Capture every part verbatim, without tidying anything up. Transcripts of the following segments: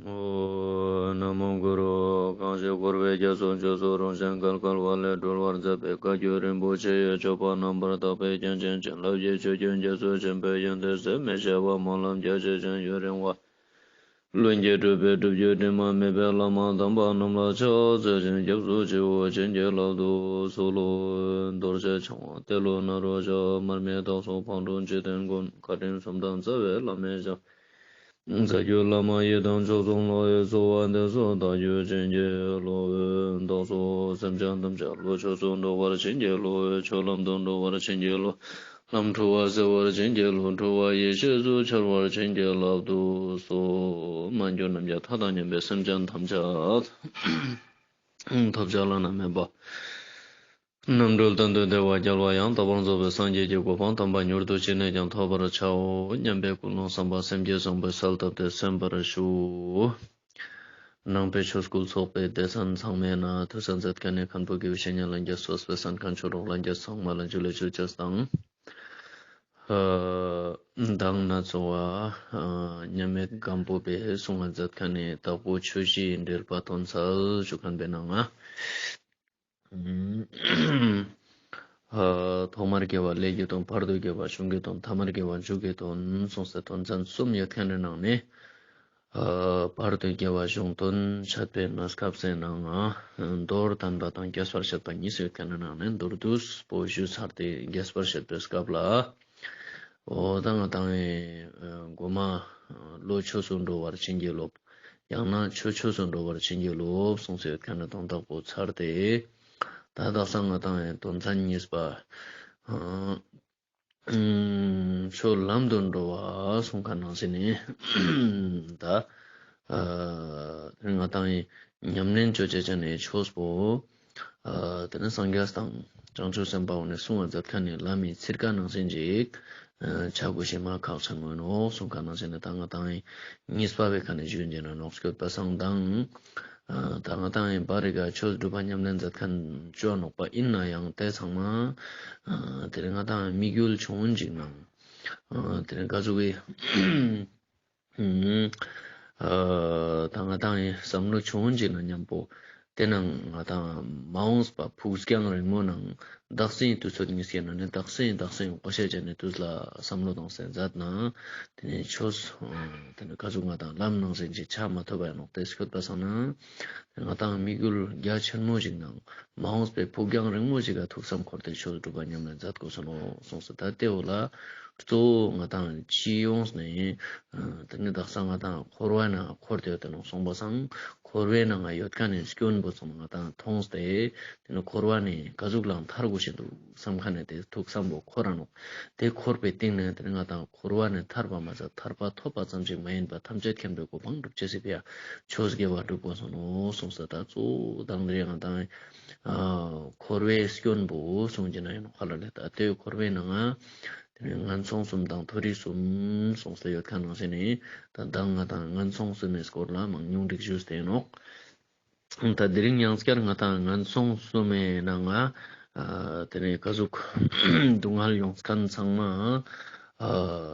ཨོ། ན་མོ་གུ་རུ། གང་ཞིག་འཁོར་བའི་རྒྱ་མཚོ་མཆོག་ཏུ་རིང་ཞིང་བརྒལ་དཀའ་བ་ལས་སྒྲོལ་བར་མཛད་པའི་བཀའ་བརྒྱུད་རིན་པོ་ཆེ་ཡི་སྤྱོད་པ་རྣམ་པར་དག་པའི་རྒྱན་ཅན་བྱིན་རླབས་ཀྱི་ཆུ་རྒྱུན་རྒྱ་མཚོ་ཆེན་པོའི་ཡོན་ཏན་ཟད་མི་ཤེས་པ་སྨོན་ལམ་རྒྱ་ཆེ་ཞིང་ཡུན་རིང་བ། ལྷུན་གྱིས་གྲུབ་པའི་སྒྲུབ་བརྒྱུད་དྲི་མ་མེད་པའི་བླ་མ་དམ་པ་རྣམས་ལ་ཕྱག་འཚལ་ཞིང་སྐྱབས་སུ་མཆིའོ། བྱིན་གྱིས་བརླབ་ཏུ་གསོལ་ལོ། རྡོ་རྗེ་འཆང་དབང་ཏེ་ལོ་ནཱ་རོ་ཞབས། མར་མི་དྭགས་པོ་ཕག་གྲུ་འཇིག་རྟེན་མགོན། བཀའ་དྲིན་གསུམ་དང་རྩ་བའི་བླ་མའི་ཞབས། རྩ་བརྒྱུད་བླ་མ་ཡི་དམ་མཆོག་གསུམ་ལ་གསོལ་བ་འདེབས་སོ། བདག་རྒྱུད་བྱིན་གྱིས་རློབས། བདག་སོགས་སེམས་ཅན་ཐམས་ཅད་བློ་ཆོས་སུ་འགྲོ་བར་བྱིན་གྱིས་རློབས། ཆོས་ལམ་དུ་འགྲོ་བར་བྱིན་གྱིས་རློབས། ལམ་འཁྲུལ་བ་སེལ་བར་བྱིན་གྱིས་རློབས། འཁྲུལ་བ་ཡེ་ཤེས་སུ་འཆར་བར་བྱིན་གྱིས་བརླབ་ཏུ་གསོལ། མ་གྱུར་ནམ་མཁའི་མཐའ་དང་མཉམ་པའི་སེམས་ཅན་ཐམས་ཅད་ཐོབ་བྱ་བླ་ན་མེད་པ་རྣམ་གྲོལ་གཏན་དུ་བདེ་བ་རྒྱལ་བ་ཡང་དག་པར་རྫོགས་པའི་སངས་རྒྱས་ཀྱི་གོ་འཕང་དམ་པ་མྱུར་དུ་ཅི་ནས་ཀྱང་ཐོབ་པར་བྱའོ་སྙམ་པའི་ཀུན་སློང་བསམ་པ་སེམས་བསྐྱེད་བཟང་པོས་གསལ་བཏབ་སྟེ་གསན་པར་ཞུ། ནང་པའི་ཆོས་སྐུལ་ཚོགས་པའི་སྡེ་ཚན་ཚང་མའི་ནང་ཐུགས་སྣང་མཛད་མཁན་ནི་མཁན་པོ་དགེ་བའི་བཤེས་གཉེན་ལྷན་རྒྱས་སོགས་པའི་གསན་མཁན་ཆོས་གྲོགས་ལྷན་རྒྱས་ཚང་མ་ལ་ཇུ་ལེ་ཇུ་ཆེ་དང་། མདང་ན་ཚོ་བ་མཉམ་མེད་སྒམ་པོ་པའི་གསུང་ང་མཛད་མཁན་ནི་དྭགས་པོ་ཆོས་བཞིའི་འགྲེལ་པ་དོན་གསལ་ཞུ་མཁན་པའི་ནང་ང་། ཐོག་མར་དགེ་བ་ཀླད་ཀྱི་དོན། བར་དུ་དགེ་བ་གཞུང་གི་དོན། ཐ་མར་དགེ་བ་མཇུག་གི་དོན་གསུངས་ཏེ་དོན་ཚན་གསུམ་ཡོད་མཁན་ནི་ནང་ནས། བར་དུ་དགེ་བ་གཞུང་དོན་འཆད་པའི་གནས་སྐབས་སུ་ནང་ང་མདོར་བསྟན་པ་དང་རྒྱས་པར་བཤད་པ་གཉིས་ཡོད་མཁན་ནི་ནང་ནས་མདོར་བསྡུས་པོ་ཞུས་ཚར་ཏེ་རྒྱས་པར་བཤད་པའི་སྐབས་ལ། འོ་ད་ང་དང་ངི་མགོ་མ་བློ་ཆོས་སུ་འགྲོ་བར་བྱིན་གྱིས་རློབས། ཡང་ན་ཆོས་ཆོས་སུ་འགྲོ་བར་བྱིན་གྱིས་རློབས་གསུངས་ཏེ་ཡོད་མཁན་ནི་དོན་དག་པོ་ཚར་ཏེ། ད་དག་ས་ང་དང་ངི་དོན་ཚན་གཉིས་པ། ཆོས་ལམ་དུ་འགྲོ་བ་གསུངས་མཁན་ནང་བཞིན་ནི་ད་ང་དང་ངི་ཉམས་ལེན་ཅོ་ཅེས་ཅན་ནི་ཆོས་པོ། དེ་ནི་སངས་རྒྱས་དང་བྱང་ཆུབ་སེམས་དཔའ་བོ་ནི་གསུང་བ་མཛད་མཁན་ནི་བླ་མའི་ཚིར་ཀ་ནང་བཞིན་ཅིག་ཆ་དགོས་ཤེས་མ་ཁག་ཆེན་མོ་ཡིན་ནོག་གསུངས་མཁན་ནང་བཞིན་ནི་ད་ང་དང་ངི་གཉིས་པ་བའི་ཁ་ནས་ཞུ་ཡིན་ནོག་སྐྱོད་པ་སང་དང་། ད་ང་དང་ངི་བར་རི་ག་ཆོས་སྒྲུབ་པ་ཉམས་ལེན་མཛད་མཁན་ཅོ་ནོག་པ་ཡིན་ན་ཡང་དེ་ཚང་མ་དེ་རིང་ང་དང་དམིགས་ཡུལ་ཆུང་ངུན་ཅིག་ནང་དེ་རིང་ག་ཟུག་གི་ད་ང་དང་ངི་བསམ་བློ་ཆུང་ངུན་ཅིག་ནང་མཉམ་པོ་དེ་ནང་ང་དང་མ་འོངས་པ་ཕུགས་རྒྱང་རིང་མོ་ནང་དག་སའི་དུས་ཚོད་གཉིས་ཀྱི་ནང་ནས་དག་སའི་དག་སའི་ཡོང་ཁོ་ཤེས་ཅན་ནི་དུས་ལ་བསམ་བློ་གཏོང་སེ་མཛད་ན་དེ་ནས་ཆོས་དེ་ནས་ག་ཟུག་ང་དང་ལམ་ནང་བཞིན་ཅིག་ཆ་མ་ཐུབ་པ་ཡིན་ནོག་དེ་སྐྱོད་པ་སང་ན་ང་དང་དམིགས་ཡུལ་རྒྱ་ཆེན་མོ་ཞིག་ནང་མ་འོངས་པའི་ཕུགས་རྒྱང་རིང་མོ་ཞིག་ག་ཐུགས་བསམ་འཁོར་ཏེ་ཆོས་སྒྲུབ་པ་ཉམས་ལེན་མཛད་དགོས་སོ་ནོ་གསུངས་སོ། ད་དེ་བོ་ལ་གཙོ་བོ་ང་དང་སྤྱི་ཡོངས་ནས་དེ་ནས་དག་ས་ང་དང་འཁོར་བ་ན་འཁོར་ཏེ་ཡོད་དེ་ནོག་གསུངས་པ་སང་འཁོར་བའི་ནང་ང་ཡོད་མཁན་ནི་སྐྱོན་པོ་ཚང་མ་ང་དང་མཐོང་སྟེ་དེ་ནས་འཁོར་བ་ནས་ག་ཟུག་ལའང་ཐར་དགོས་ཤེས་འདུག་བསམ་མཁན་ནི་དེ་ཐུགས་བསམ་པོ་འཁོར་ར་ནོག་དེ་འཁོར་བའི་སྟེང་ནས་དེ་ནས་ང་དང་འཁོར་བ་ནས་ཐར་པ་མ་ཟད་ཐར་པ་ཐོབ་པ་ཙམ་ཞིག་མ་ཡིན་པ་ཐམས་ཅད་མཁྱེན་པའི་གོ་འཕང་སྒྲུབ་ཅེས་སི་ཕི་ཡ་ཆོས་དགེ་བ་སྒྲུབ་དགོས་སོ་ནོ་གསུངས་སོ། ད་གཙོ་བོ་དང་དེ་ང་དང་འཁོར་བའི་སྐྱོན་པོ་གསུངས་ཀྱི་ན་ཡིན་ནོག་ཧ་ལ་ལེ། ད་དེ་འཁོར་བའི་ནང་ང་དེ་ནས་ངན་སོང་གསུམ་དང་མཐོ་རིས་གསུམ་གསུངས་སེ་ཡོད་མཁན་ནང་བཞིན་ནི་ད་མདང་ང་དང་ངན་སོང་གསུམ་མའི་སྐོར་ལ་མང་ཉུང་ཅིག་ཞུས་ཏེ་ཡིན་ནོག་ད་དེ་རིང་ཡང་སྐྱར་ང་དང་ངན་སོང་གསུམ་མའི་ནང་ང་དེ་ནས་ག་ཟུག་སྡུག་བསྔལ་ཡོང་མཁན་ཚང་མ་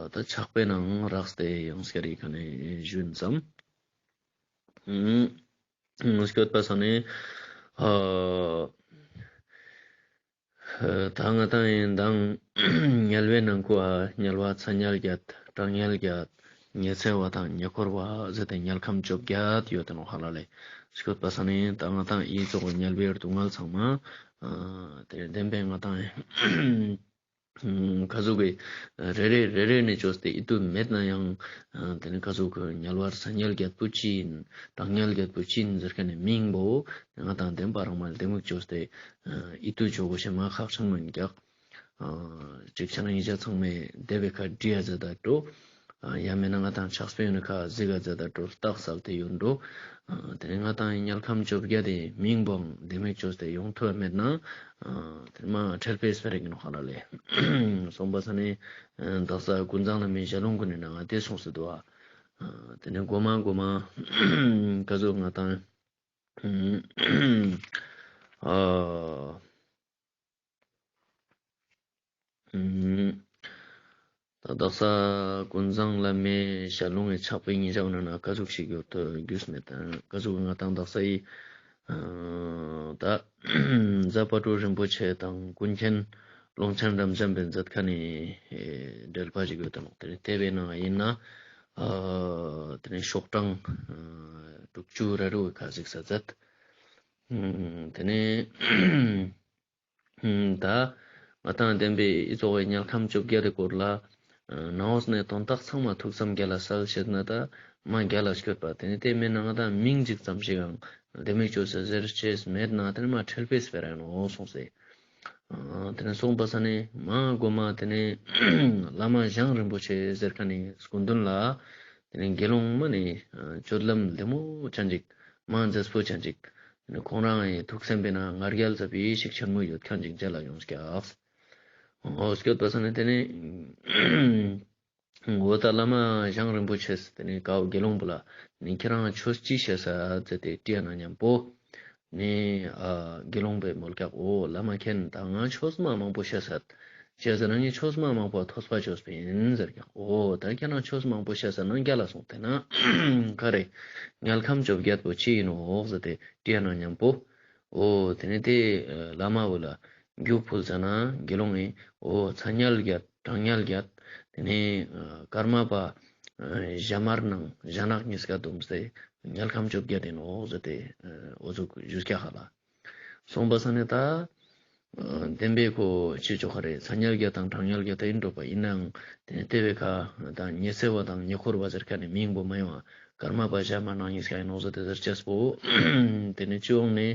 ད་ཕྱག་དཔེའི་ནང་རགས་ཏེ་ཡང་སྐྱར་ཡི་ག་ནས་ཞུ་ཡིན་ཙམ། སྐྱོད་པ་སང་ནས་ད་ང་དང་ཡིན་དང་དམྱལ་བའི་ནང་ཁུ་ཨ་དམྱལ་བ་ཚ་དམྱལ་བརྒྱད། གྲང་དམྱལ་བརྒྱད། ཉི་ཚེ་བ་དང་ཉེ་འཁོར་བ་ཟེར་ཏེ་དམྱལ་ཁམས་བཅོ་བརྒྱད་ཡོད་དེ་ནོག་ཧ་ལ་ལེ། སྐྱོད་པ་སང་ནས་ད་ང་དང་ཡི་ཙོགས་དམྱལ་བའི་སྡུག་བསྔལ་ཚང་མ་དེ་བདེན་པའི་ང་དང་ག་ཟུག་གི་རེ་རེ་རེ་རེ་ནས་བཅོས་ཏེ་ཡིད་དུ་མེད་ན་ཡང་དེ་ནས་ག་ཟུག་གི་དམྱལ་བ་ཚ་དམྱལ་བརྒྱད་པོ་ཅི་ཡིན། གྲང་དམྱལ་བརྒྱད་པོ་ཅི་ཡིན་ཟེར་མཁན་ནི་མིང་པོ་ང་དང་བདེན་པ་རང་མ་ལྡེ་མིག་བཅོས་ཏེ་ཡིད་དུ་འཇོག་དགོས་ཤེས་མ་ཁག་ཆེན་མོ་ཡིན་ཀྱག་ཅིག་ཆ་ན་ཡིན་ཆ་ཚང་མས་བསྡད་པའི་ཁ་འདྲི་ཡ་མཛད་ད་འགྲོ། ཡང་མིན་ན་ང་དང་ཕྱག་དཔེ་ཡོད་ན་ཁ་གཟིགས་ཡ་མཛད་ད་འགྲོ། རྟགས་གསལ་ཏེ་ཡོད་འགྲོ། དེ་ནས་ང་དང་དམྱལ་ཁམས་བཅོ་བརྒྱད་དེ་མིང་པོའང་ལྡེ་མིག་བཅོས་ཏེ་ཡོང་ཐུབ་པ་མེད་ན། དེ་མ་ཁྲེལ་པའི་སྤེ་ར་ཡིན་ནོག་ཧ་ལ་ལེ། གསུངས་པ་སང་ནས་དག་ས་ཀུན་བཟང་བླ་མའི་ཞལ་ལུང་ཀུན་ནས་ནང་ང་དེ་གསུངས་སེ་འདུག་ཨ། དེ་ནས་མགོ་མ་མགོ་མ་ག་ཟུག་ང་དང་ཨ། ད་ དག་ས་ཀུན་བཟང་བླ་མའི་ཞལ་ལུང་གི་ཕྱག་དཔེ་ཉིན་ཞག་ནང་ན་ཀ་ཟུག་ཞིག་ཡོད་དུ་རྒྱུས་མེད་དང་ཀ་ཟུག་ང་དང་དག་ས་ཡི་ཨ་ད་རྫ་དཔལ་སྤྲུལ་རིན་པོ་ཆེ་དང་ཀུན་མཁྱེན་ཀློང་ཆེན་རབ་འབྱམས་པའི་མཛད་ཁན་ནི་འགྲེལ་པ་ཞིག་ཡོད་དུ་ནོག། དེ་ནི་དེ་བས་ན་ཡིན་ན་ཨ་དེ་ནི་ཤོག་གྲངས་ཨ་དྲུག་ཅུ་རེ་རེ་བོ་ཁ་ཟིག་ས་མཛད། ཨ་དེ་ནི་ཨ་ད་ང་དང་བདེན་པའི་ཨི་ཙོགས་པའི་དམྱལ་ཁམས་བཅོ་བརྒྱད་དེ་སྐོར་ལ་ཨ་ནང་ནེ་དོན་དག་ཚང་མ་ཐུགས་བསམ་རྒྱལ་ལ་སལ་ཤེས་ན་ད་མ་རྒྱལ་ལ་སྐྱོད་པ་དེ་ནི་དེ་མེད་ན་ང་དང་མིང་ཅིག་ཙམ་ཞིག་ཡང་ལྡེ་མིག་ཅོས་ཟེར་ཅེས་མེད་ན་དེ་ནི་མ་ཁྲེལ་པའི་སྤེ་ར་ནོག་གསུངས་སེ། ཨ་དེ་ནི་གསུངས་པ་ས་ནི་མ་གོ་མ་དེ་ནི་བླ་མ་ཞང་རིན་པོ་ཆེ་ཟེར་ཁན་ནི་སྐུ་མདུན་ལ་དེ་ནི་དགེ་སློང་མ་ནི་ཨ་སྤྱོད་ལམ་ལྡེ་མོ་ཅན་ཅིག་མ་མཛེས་པོ་ཅན་ཅིག་དེ་ནི་ཁོང་རང་ངི་ཐུགས་སེམས་པའི་ནང་ང་རྒྱལ་ཟབ་པའི་ཤུགས་ཆེན་མོ་ཡོད་ཁན་ཅིག་མཇལ་ལ་ཡོང་སྐྱག། འོ་སྐྱོད་པ་ས་ནི་དེ་ནི་འོ་ད་བླ་མ་ཞང་རིན་པོ་ཆེས་དེ་ནི་ཀའོ་དགེ་སློང་བོ་ལ་ནི་ཁྱེད་རང་ཆོས་ཅི་ཤེས་ས་ཟེར་ཏེ་དྲིས་ན་མཉམ་པོ་ནི་ཨ་དགེ་སློང་བོས་མོལ་སྐྱག། འོ་བླ་མ་མཁྱེན་ད་ང་ཆོས་མ་མང་པོ་ཤེས་སད། ཅི་ཟེར་ན་ངས་ཆོས་མ་མང་པོ་ཐོས་པ་ཅོས་པིན་ཟེར་སྐྱག། འོ་ད་ཁྱེད་རང་ཆོས་མང་པོ་ཤེས་ས་ན་རྒྱལ་ལ་སོང་དེ་ན་ག་རེ་དམྱལ་ཁམས་བཅོ་བརྒྱད་པོ་ཅི་ཡིན་ནོག་ཟེར་ཏེ་དྲིས་ན་མཉམ་པོ། འོ་དེ་ནི་དེ་བླ་མ་བོ་ལ་རྒྱུགས་ཕུལ་ཙ་ན་དགེ་སློང་ངི་འོ་ཚ་དམྱལ་བརྒྱད་གྲང་དམྱལ་བརྒྱད་དེ་ནི་ཨ་ཀརྨ་པ་ཨ་ཞྭ་དམར་ནང་ཞྭ་ནག་གཉིས་ཀ་བསྡོམས་ཏེ་དམྱལ་ཁམས་བཅོ་བརྒྱད་ཡིན་ནོག་ཟེར་ཏེ་ཨ་འོ་ཟུག་ཞུས་སྐྱག་ཧ་ལ། གསུངས་པ་ས་ནི་ད་ཨ་བདེན་པའི་ཁོ་ཅི་ཅོ་ཁ་རེ་ཚ་དམྱལ་བརྒྱད་དང་གྲང་དམྱལ་བརྒྱད་ད་ཡིན་འགྲོ་པ་ཡིན་ནའང་དེ་ནི་དེ་བས་ཁ་ད་ཉི་ཚེ་བ་དང་ཉེ་འཁོར་བ་ཟེར་ཁན་ནི་མིང་པོ་མ་ཡོང་བ། ཀརྨ་པ་ཞྭ་དམར་ནང་གཉིས་ཀ་ཡིན་ནོག་ཟེར་ཏེ་ཟེར་ཅེས་པོ། དེ་ནི་ཅི་ཡོང་ནི་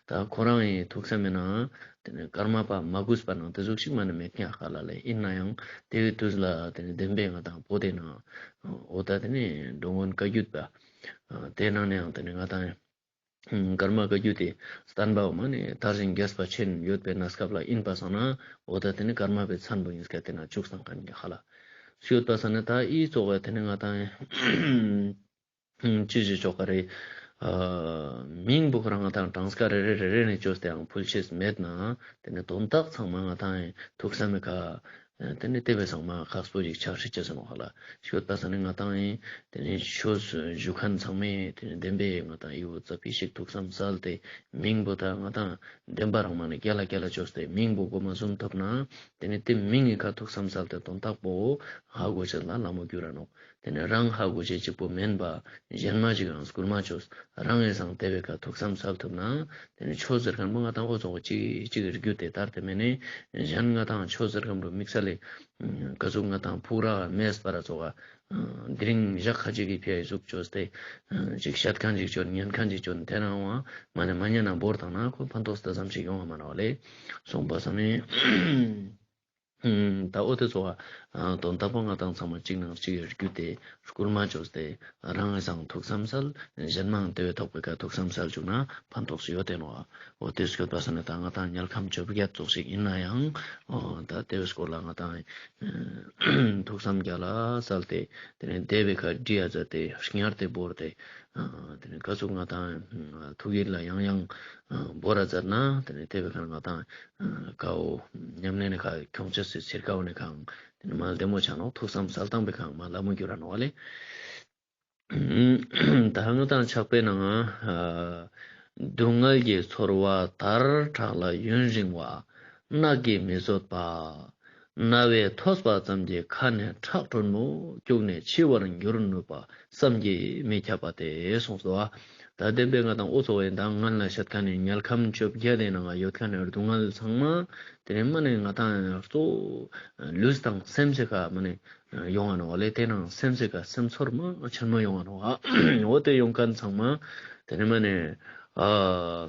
ད་ཁོ་རང་ངི་ཐུགས་བསམ་མེད་ན་དེ་ནི་ཀརྨ་པ་མ་གུས་པ་ནང་དེ་ཟུག་ཞིག་མ་ནི་མེད་ཁན་ཧ་ལ་ལེ། ཡིན་ནའང་དེ་བའི་དུས་ལ་དེ་ནི་བདེན་པའི་ང་དང་པོ་དེ་ན་འོ་ད་དེ་ནི་འགྲོ་མགོན་བཀའ་བརྒྱུད་པ་དེ་ནང་ནའང་དེ་ནི་ང་དང་ཀརྨ་བཀའ་བརྒྱུད་དེ་བསྟན་པའོ་མ་ནི་དར་ཞིང་རྒྱས་པ་ཆེན་ཡོད་པའི་གནས་སྐབས་ལ་ཡིན་པ་སང་ན་འོ་ད་དེ་ནི་ཀརྨ་པའི་མཚན་པོ་ཡིན་སྐད་དེ་ན་བཅུག་སྟངས་ཁན་གི་ཧ་ལ། ཞུས་པ་ས་ནི་ད་ཨི་ཙོགས་པ་དེ་ནི་ང་དང་ཅི་ཞིག་ཅོ་ཁ་རེ་ཨ་མིང་པོ་ཁོ་རང་ང་དང་གྲངས་ཀ་རེ་རེ་རེ་རེ་ནས་བཅོས་ཏེའང་ཕུལ་ཤེས་མེད་ན་དེ་ནི་དོན་དག་ཚང་མ་ང་དང་ཐུགས་བསམ་མེད་ཁ་དེ་ནི་དེ་བས་ཚང་མ་ཁག་པོ་ཞིག་ཆགས་ཤིག་ཅེས་སོང་ཧ་ལ། ཞུས་པ་ས་ནི་ང་དང་ཡིན་དེ་ནི་ཆོས་ཞུ་ཁན་ཚང་མས་དེ་ནི་བདེན་པའི་ང་དང་ཡིའུ་ཙ་པི་ཞིག་ཐུགས་བསམ་སལ་ཏེ་མིང་པོ་ད་ང་དང་བདེན་པ་རང་མ་ནི་རྒྱལ་ལ་རྒྱལ་ལ་བཅོས་ཏེ་མིང་པོ་གོ་མ་བཟུང་ཐུབ་ན་དེ་ནི་དེ་མིང་གི་ཁ་ཐུགས་བསམ་སལ་ཏེ་དོན་དག་པོ་ཧ་གོ་ཅེས་ལ་ལ་མོ་འགྱུར་ར་ནོག། དེ་ནི་རང་ཧ་གོ་ཅེས་གཅིག་པོ་མེན་པ་གཞན་མ་ཞིག་རང་སྐུལ་མ་བཅོས་རང་ངེས་སང་དེ་བའི་ཁ་ཐུགས་བསམ་སལ་ཐུབ་ན་དེ་ནི་ཆོས་ཟེར་ཁན་པོ་ང་དང་འོ་ཙོགས་གཅིག་གཅིག་རྒྱུ་དེ་ལྟར་དེ་མེད་ནི་གཞན་ང་དང་ཆོས་ཟེར་ཁན་པོ་དམིགས་བསལ་ལས་ག་ཟུག་ང་དང་ཕུག་ར་མེད་པ་ར་ཙོགས་དེ་རིང་ཞག་ཁ་ཅིག་གི་ཕི་ཡ་ཟུག་བཅོས་ཏེ་ཅིག་བཤད་ཁན་ཅིག་བཅོ་ཉན་ཁན་ཅིག་བཅོ་དེ་རང་བ་མ་ནི་མ་ཉན་ན་བོར་བཏང་ན་ཁོ་ཕན་ཐོགས་ད་ཙམ་ཞིག་ཡོང་བ་མ་ན་བ་ལེ། གསུངས་པ་ས་ནི་ད་འོ་དེ་ཙོགས་དོན་དག་པོ་ང་དང་ཚང་མ་གཅིག་ནང་གཅིག་རྒྱུ་དེ་སྐུལ་མ་བཅོས་ཏེ་རང་ངེས་སང་ཐུགས་བསམ་སལ་གཞན་མའང་དེ་བའི་ཐོག་པའི་ཁ་ཐུགས་བསམ་སལ་བཅུག་ན་ཕན་ཐོགས་སུ་ཡོད་དེ་ནོ། འོ་དེ་སྐྱོད་པ་ས་ནི་ད་ང་དང་དམྱལ་ཁམས་བཅོ་བརྒྱད་ཙོགས་ཤིག་ཡིན་ན་ཡང་འོ་ད་དེ་བའི་སྐོར་ལ་ང་དང་ཐུགས་བསམ་རྒྱལ་ལ་སལ་ཏེ་དེ་ནི་དེ་བའི་ཁ་འདྲི་ཡ་མཛད་དེ་སྙར་ཏེ་བོར་ཏེ་དེ་ནི་ག་ཟུག་ང་དང་ཐུགས་ཡིད་ལ་ཡང་ཡང་བོར་ར་མཛད་ན་དེ་ནི་དེ་བའི་ཁ་ང་དང་ཀའོ་ཉམས་ལེན་ནི་ཁ་ཁྱོང་ཅེས་སི་ཚིར་ཀའོ་ནི་ཁ་དེ་ནི་མ་ལྡེ་མོ་ཆ་ནོག། ཐུགས་བསམ་སལ་སྟངས་པའི་ཁ་མ་ལ་མོ་འགྱུར་ར་ནོག་ལེ། ད་ང་དང་ཕྱག་དཔེའི་ནང་ང་སྡུག་བསྔལ་གྱི་ཚོར་བ་དར་དྲག་ལ་ཡུན་རིང་བ། རྣག་གིས་མི་བཟོད་པ། རྣ་བས་ཐོས་པ་ཙམ་གྱིས་ཁ་ནས་ཁྲག་དྲོན་མོ་སྐྱུགས་ནས་འཆི་བར་འགྱུར་ནུས་པ་བསམ་གྱིས་མི་ཁྱབ་པ་སྟེ་གསུངས་སོ། ད་བདེན་པའི་ང་དང་འོ་ཙོགས་ཡིན་ད་ང་ལ་བཤད་ཁན་ནི་དམྱལ་ཁམས་བཅོ་བརྒྱད་དེ་ནང་ང་ཡོད་ཁན་ནི་སྡུག་བསྔལ་ཚང་མ་དེ་ནི་མ་ནི་ང་དང་གཙོ་བོ་ལུས་དང་སེམས་སི་ཁ་མ་ནི་ཡོང་ང་ནོག་ལེ། དེ་ནང་སེམས་སི་ཁ་སེམས་ཚོར་མ་ཆེན་མོ་ཡོང་ང་ནོག། འོ་དེ་ཡོང་ཁན་ཚང་མ་དེ་ནི་མ་ནི་ཨ་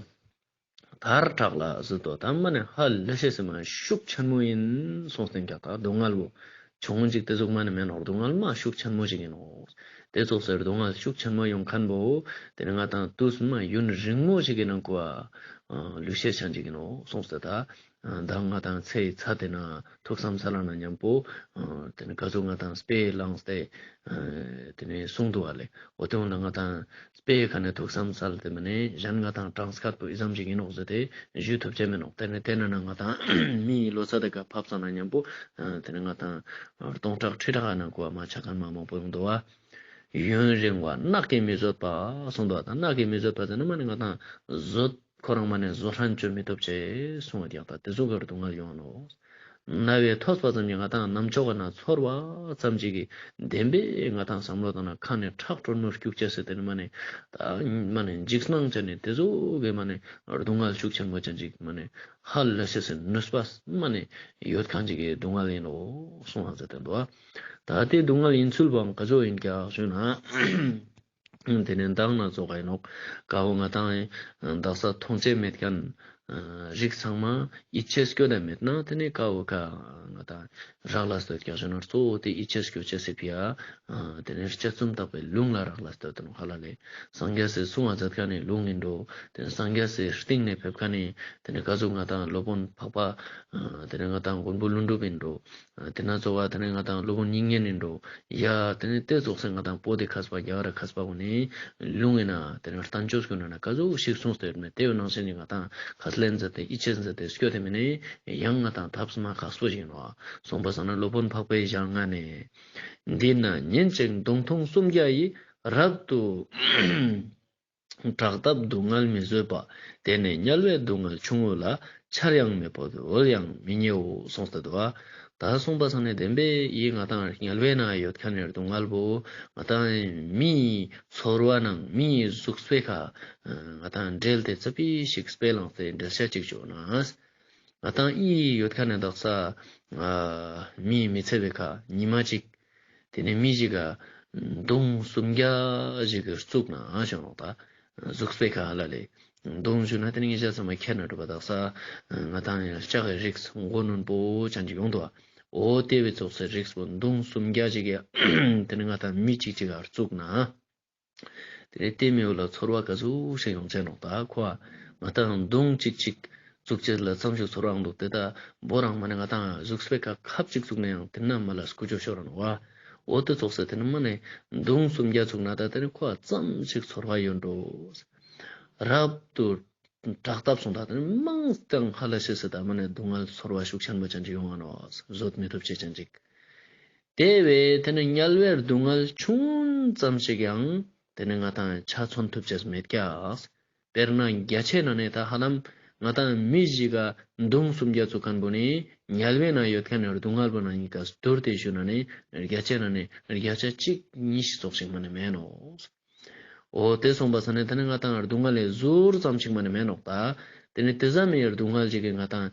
དར་དྲག་ལ་ཟེར་དོ་ད་མ་ནི་ཧ་ལས་ཤེས་སི་མ་ཤུགས་ཆེན་མོ་ཡིན་གསུངས་ཏེ་ཀྱག། ད་སྡུག་བསྔལ་བོ་ཆུང་ངུ་ཅིག་དེ་ཟུག་མ་ནི་མེན་ནོག། སྡུག་བསྔལ་མ་ཤུགས་ཆེན་མོ་ཞིག་ཡིན་ནོག། དེ་ཙོགས་སེ་སྡུག་བསྔལ་ཤུགས་ཆེན་མོ་ཡོང་ཁན་བོ་དེ་ནི་ང་དང་དུས་མ་ཡུན་རིང་མོ་ཞིག་གི་ནང་ཀོ་ལུས་ཤེས་ཆ་ཅིག་ཨིན་ནོག་གསུངས་ཏེ་ད། ད་ང་དང་ཚེ་ཡི་ཚད་དེ་ན་ཐུགས་བསམ་སལ་ན་ཉམ་པོ་དེ་ནི་ག་ཟུག་ང་དང་དཔེ་བླངས་ཏེ་དེ་ནི་གསུངས་འདུག་པ་ལེ། འོ་དེ་འོ་ན་ང་དང་དཔེ་ཁ་ནེ་ཐུགས་བསམ་སལ་ཏེ་མ་ནེ་གཞན་ང་དང་གྲངས་ཀ་པོ་ཨི་ཙམ་ཞིག་ཨིན་ནོག་ཟེར་ཏེ་ཞུ་ཐུབ་ཅེས་མེད་ནོག་དེ་ནི་དེ་ན་ན་ང་དང་མིའི་ལོ་ཙཱ་དེ་ཀ་ཕབ་ས་ན་ཉམ་པོ་དེ་ནི་ང་དང་སྟོང་ཕྲག་ཁྲི་ཕྲག་ནང་ཀོ་མ་ཆ་ཁན་མ་མང་པོ་ཡོང་འདུག་པ། ཡུན་རིང་བ་ནགས་ཀྱིས་མི་བཟོད་པ་གསུངས་འདུག་པ། ད་ནགས་ཀྱིས་མི་བཟོད་པ་ཟེར་ན་མ་ནེ་ང་དང་བཟོད་ཁོ་རང་མ་ནེ་བཟོད་ལྷན་ཅིག་མི་ཐུབ་ཅེས་གསུངས་པ་ཀྱང་ད་དེ་ཟུག་གི་སྡུག་བསྔལ་ཡོང་ནོག་རྣ་བས་ཐོས་པ་ཙམ་གྱིས་ང་དང་རྣམ་ཅོག་ག་ན་ཚོར་བ་ཙམ་ཅིག་གིས་བདེན་པའི་ང་དང་བསམ་བློ་བཏང་ན་ཁ་ནེ་ཁྲག་དྲོན་མོ་སྐྱུག་ཅེས་ཟེར་ཏེ་ནི་མ་ནེ་ད་མ་ནེ་འཇིགས་སྣང་ཅན་ནི་དེ་ཟུག་གི་མ་ནེ་སྡུག་བསྔལ་ཤུགས་ཆེན་མོ་ཅན་ཅིག་མ་ནེ་ཧ་ལས་ཤེས་སི་ནུས་པ་མ་ནེ་ཡོད་ཁན་ཅིག་གི་སྡུག་བསྔལ་ཨིན་ནོག་གསུངས་ཏེ་འདུག་པ། ད་དེ་སྡུག་བསྔལ་ཨིན་ཚུལ་བོའང་ག་ཟུག་ཨིན་ཀྱག་ཞུ་ན། དེ་ནི་མདང་ན་ཙོགས་ཨིན་ནོག་ཀ་བོ་ང་དང་དག་ས་མཐོང་ཅེས་མེད་ཁན་རིགས་ཚང་མ་ཡིད་ཆེས་སྐྱོད་དེ་མེད་ན་དེ་ནི་ཀ་བོ་ཀ་ང་དང་རག་ལས་ཏེ་ཡོད་ཀྱག་ཞུ་ན་གཙོ་བོ་དེ་ཡིད་ཆེས་སྐྱོད་ཅེས་སི་ཕི་ཡ་དེ་ནི་དཔྱད་རྩོམ་བརྟག་པའི་ལུང་ལ་རག་ལས་ཏེ་ཡོད་ནོག་ཧ་ལ་ལེ། སངས་རྒྱས་སི་གསུང་བ་མཛད་ཁན་ནི་ལུང་ཨིན་འགྲོ། དེ་ནི་སངས་རྒྱས་སི་རྟིང་ནེ་ཕེབས་ཁན་ནི་དེ་ནི་ག་ཟུག་ང་དང་སློབ་དཔོན་འཕགས་པ་དེ་ནི་ང་དང་མགོན་པོ་ཀླུ་སྒྲུབ་ཨིན་འགྲོ། དེ་ན་ཙོགས་པ་དེ་ནི་ང་དང་སློབ་དཔོན་དབྱིག་གཉེན་ཨིན་འགྲོ། ཡ་དེ་ནི་དེ་ཙོགས་སེ་ང་དང་པོ་ཏི་མཁས་པ་རྒྱ་གར་མཁས་པ་གུན་ནི་ལུང་ཨིན་ན་དེ་ནི་བསྟན་བཅོས་གུན་ན་ག་ཟུག་ཞིག་གསུངས་ཏེ་ཡོད་མེད་དེ་བོ་ནང་བཞིན་ནི་ང་དང་ཁས་ལེན་མཛད་དེ་ཡིད་ཆེས་མཛད་དེ་སྐྱོད་དེ་མ་ནེ་ཡང་ང་དང་ཐབས་མ་ཁག་པོ་ཞིག་ཨིན་ནོག་གསུངས་པ་སང་ན་སློབ་དཔོན་འཕགས་པའི་ཞལ་སྔ་ནས། འདི་ན་ཉིན་གཅིག་མདུང་ཐུང་སུམ་བརྒྱ་ཡིས། རབ་ཏུ་དྲག་བཏབ་སྡུག་བསྔལ་མི་བཟོད་པ། དེ་ནས་དམྱལ་བའི་སྡུག་བསྔལ་ཆུང་ངུ་ལ། ཆར་ཡང་མི་ཕོད་འོལ་ཡང་མི་ཉེའོ་གསུངས་ཏེ་འདུག་པ། ད་གསུངས་པ་སང་ནི་བདེན་པའི་ཡིད་ང་དང་དམྱལ་བའི་ནང་ཡོད་ཁན་ནི་སྡུག་བསྔལ་བོ་ང་དང་མིའི་ཚོར་བ་ནང་མིའི་གཟུགས་པོའི་ཁ་ང་དང་འབྲེལ་ཏེ་ཙ་པིག་ཞིག་དཔེ་བླངས་ཏེ་འགྲེལ་བཤད་ཅིག་ཅོ་ན། ང་དང་ཨི་ཡོད་ཁན་ནི་དག་ས་མིའི་མི་ཚེ་བའི་ཁ་ཉི་མ་ཅིག་དེ་ནས་མི་ཞིག་ག་མདུང་སུམ་བརྒྱ་ཞིག་གི་བཙུགས་ན་ཞུ་ནོག་ད། གཟུགས་པོའི་ཁ་ལ་ལས། མདུང་ཞུ་ན་དེ་ནི་ཉེ་ཞ་ཚང་མ་ཁྱེར་ན་འགྲུབ་པ་དག་ས། ང་དང་ཡང་ལྕགས་ཀྱི་རིགས་མགོ་རྣོན་པོ་ཅན་ཅིག་ཡོང་འདུག་པ། འོ་དེ་བའི་ཙོགས་སི་རིགས་པོ་མདུང་སུམ་བརྒྱ་ཞིག་གི་དེ་ནི་ང་དང་མི་གཅིག་ཅིག་ག་བཙུགས་ན། དེ་ནས་དེ་མི་བོ་ལ་ཚོར་བ་ག་ཟུག་ཞིག་ཡོང་ཅེས་ནོག་ད་ཁོ་ང་དང་མདུང་གཅིག་གཅིག་བཙུགས་ཅེས་ལ་ཙམ་ཞིག་ཚོར་བ་འདུག་དེ་ད་བོ་རང་མ་ནེ་ང་དང་གཟུགས་པོའི་ཁ་ཁབ་ཅིག་བཙུགས་ན་ཡང་དེ་ན་མ་ལ་སྐུ་ཅོ་ཤོར་ར་ནོག་པ། འོ་དེ་ཙོགས་སེ་དེ་ནི་མ་ནེ་མདུང་སུམ་བརྒྱ་བཙུགས་ན་ད་དེ་ནི་ཁོ་ཙམ་ཞིག་ཚོར་བ་ཡོང་འགྲོ། རབ་ཏུ་དྲག་བཏབ་སོང་ད་དེ་ནི་མང་སྟེ་ཧ་ལས་ཤེས་སི་ད་མ་ནེ་སྡུག་བསྔལ་ཚོར་བ་ཤུགས་ཆེན་པོ་ཅན་ཅིག་ཡོང་ང་ནོག་བཟོད་མི་ཐུབ་ཅེས་ཅན་ཅིག་དེ་བས་དེ་ནི་དམྱལ་བའི་སྡུག་བསྔལ་ཆུང་ཙམ་ཞིག་ཡང་དེ་ནི་ང་དང་ཆ་མཚོན་ཐུབ་ཅེས་མེད་ཀྱག་དཔེར་ན་རྒྱ་ཆའི་ནང་ནས་ད་ཧ་ལམ་ང་དང་མི་ཞིག་ག་མདུང་སུམ་བརྒྱ་བཙུགས་ཁན་བོ་ནི་དམྱལ་བའི་ནང་ཡོད་ཁན་ནི་སྡུག་བསྔལ་བོ་ནང་གཉིས་ཀ་བསྡུར་ཏེ་ཞུ་ན་ནི་རྒྱ་ཆའི་ནང་ནས་རྒྱ་ཆ་གཅིག་གཉིས་ཤིག་ཙོགས་ཤིག་མ་ནེ་མེད་ནོག་འོ་དེ་སོང་པ་ས་ནི་དེ་ནི་ང་དང་སྡུག་བསྔལ་ལས་ཟུར་ཙམ་ཞིག་མ་ནེ་མེད་ནོག་ད། དེ་ནི་དེ་ཙམ་མི་སྡུག་བསྔལ་ཞིག་གི་ང་དང་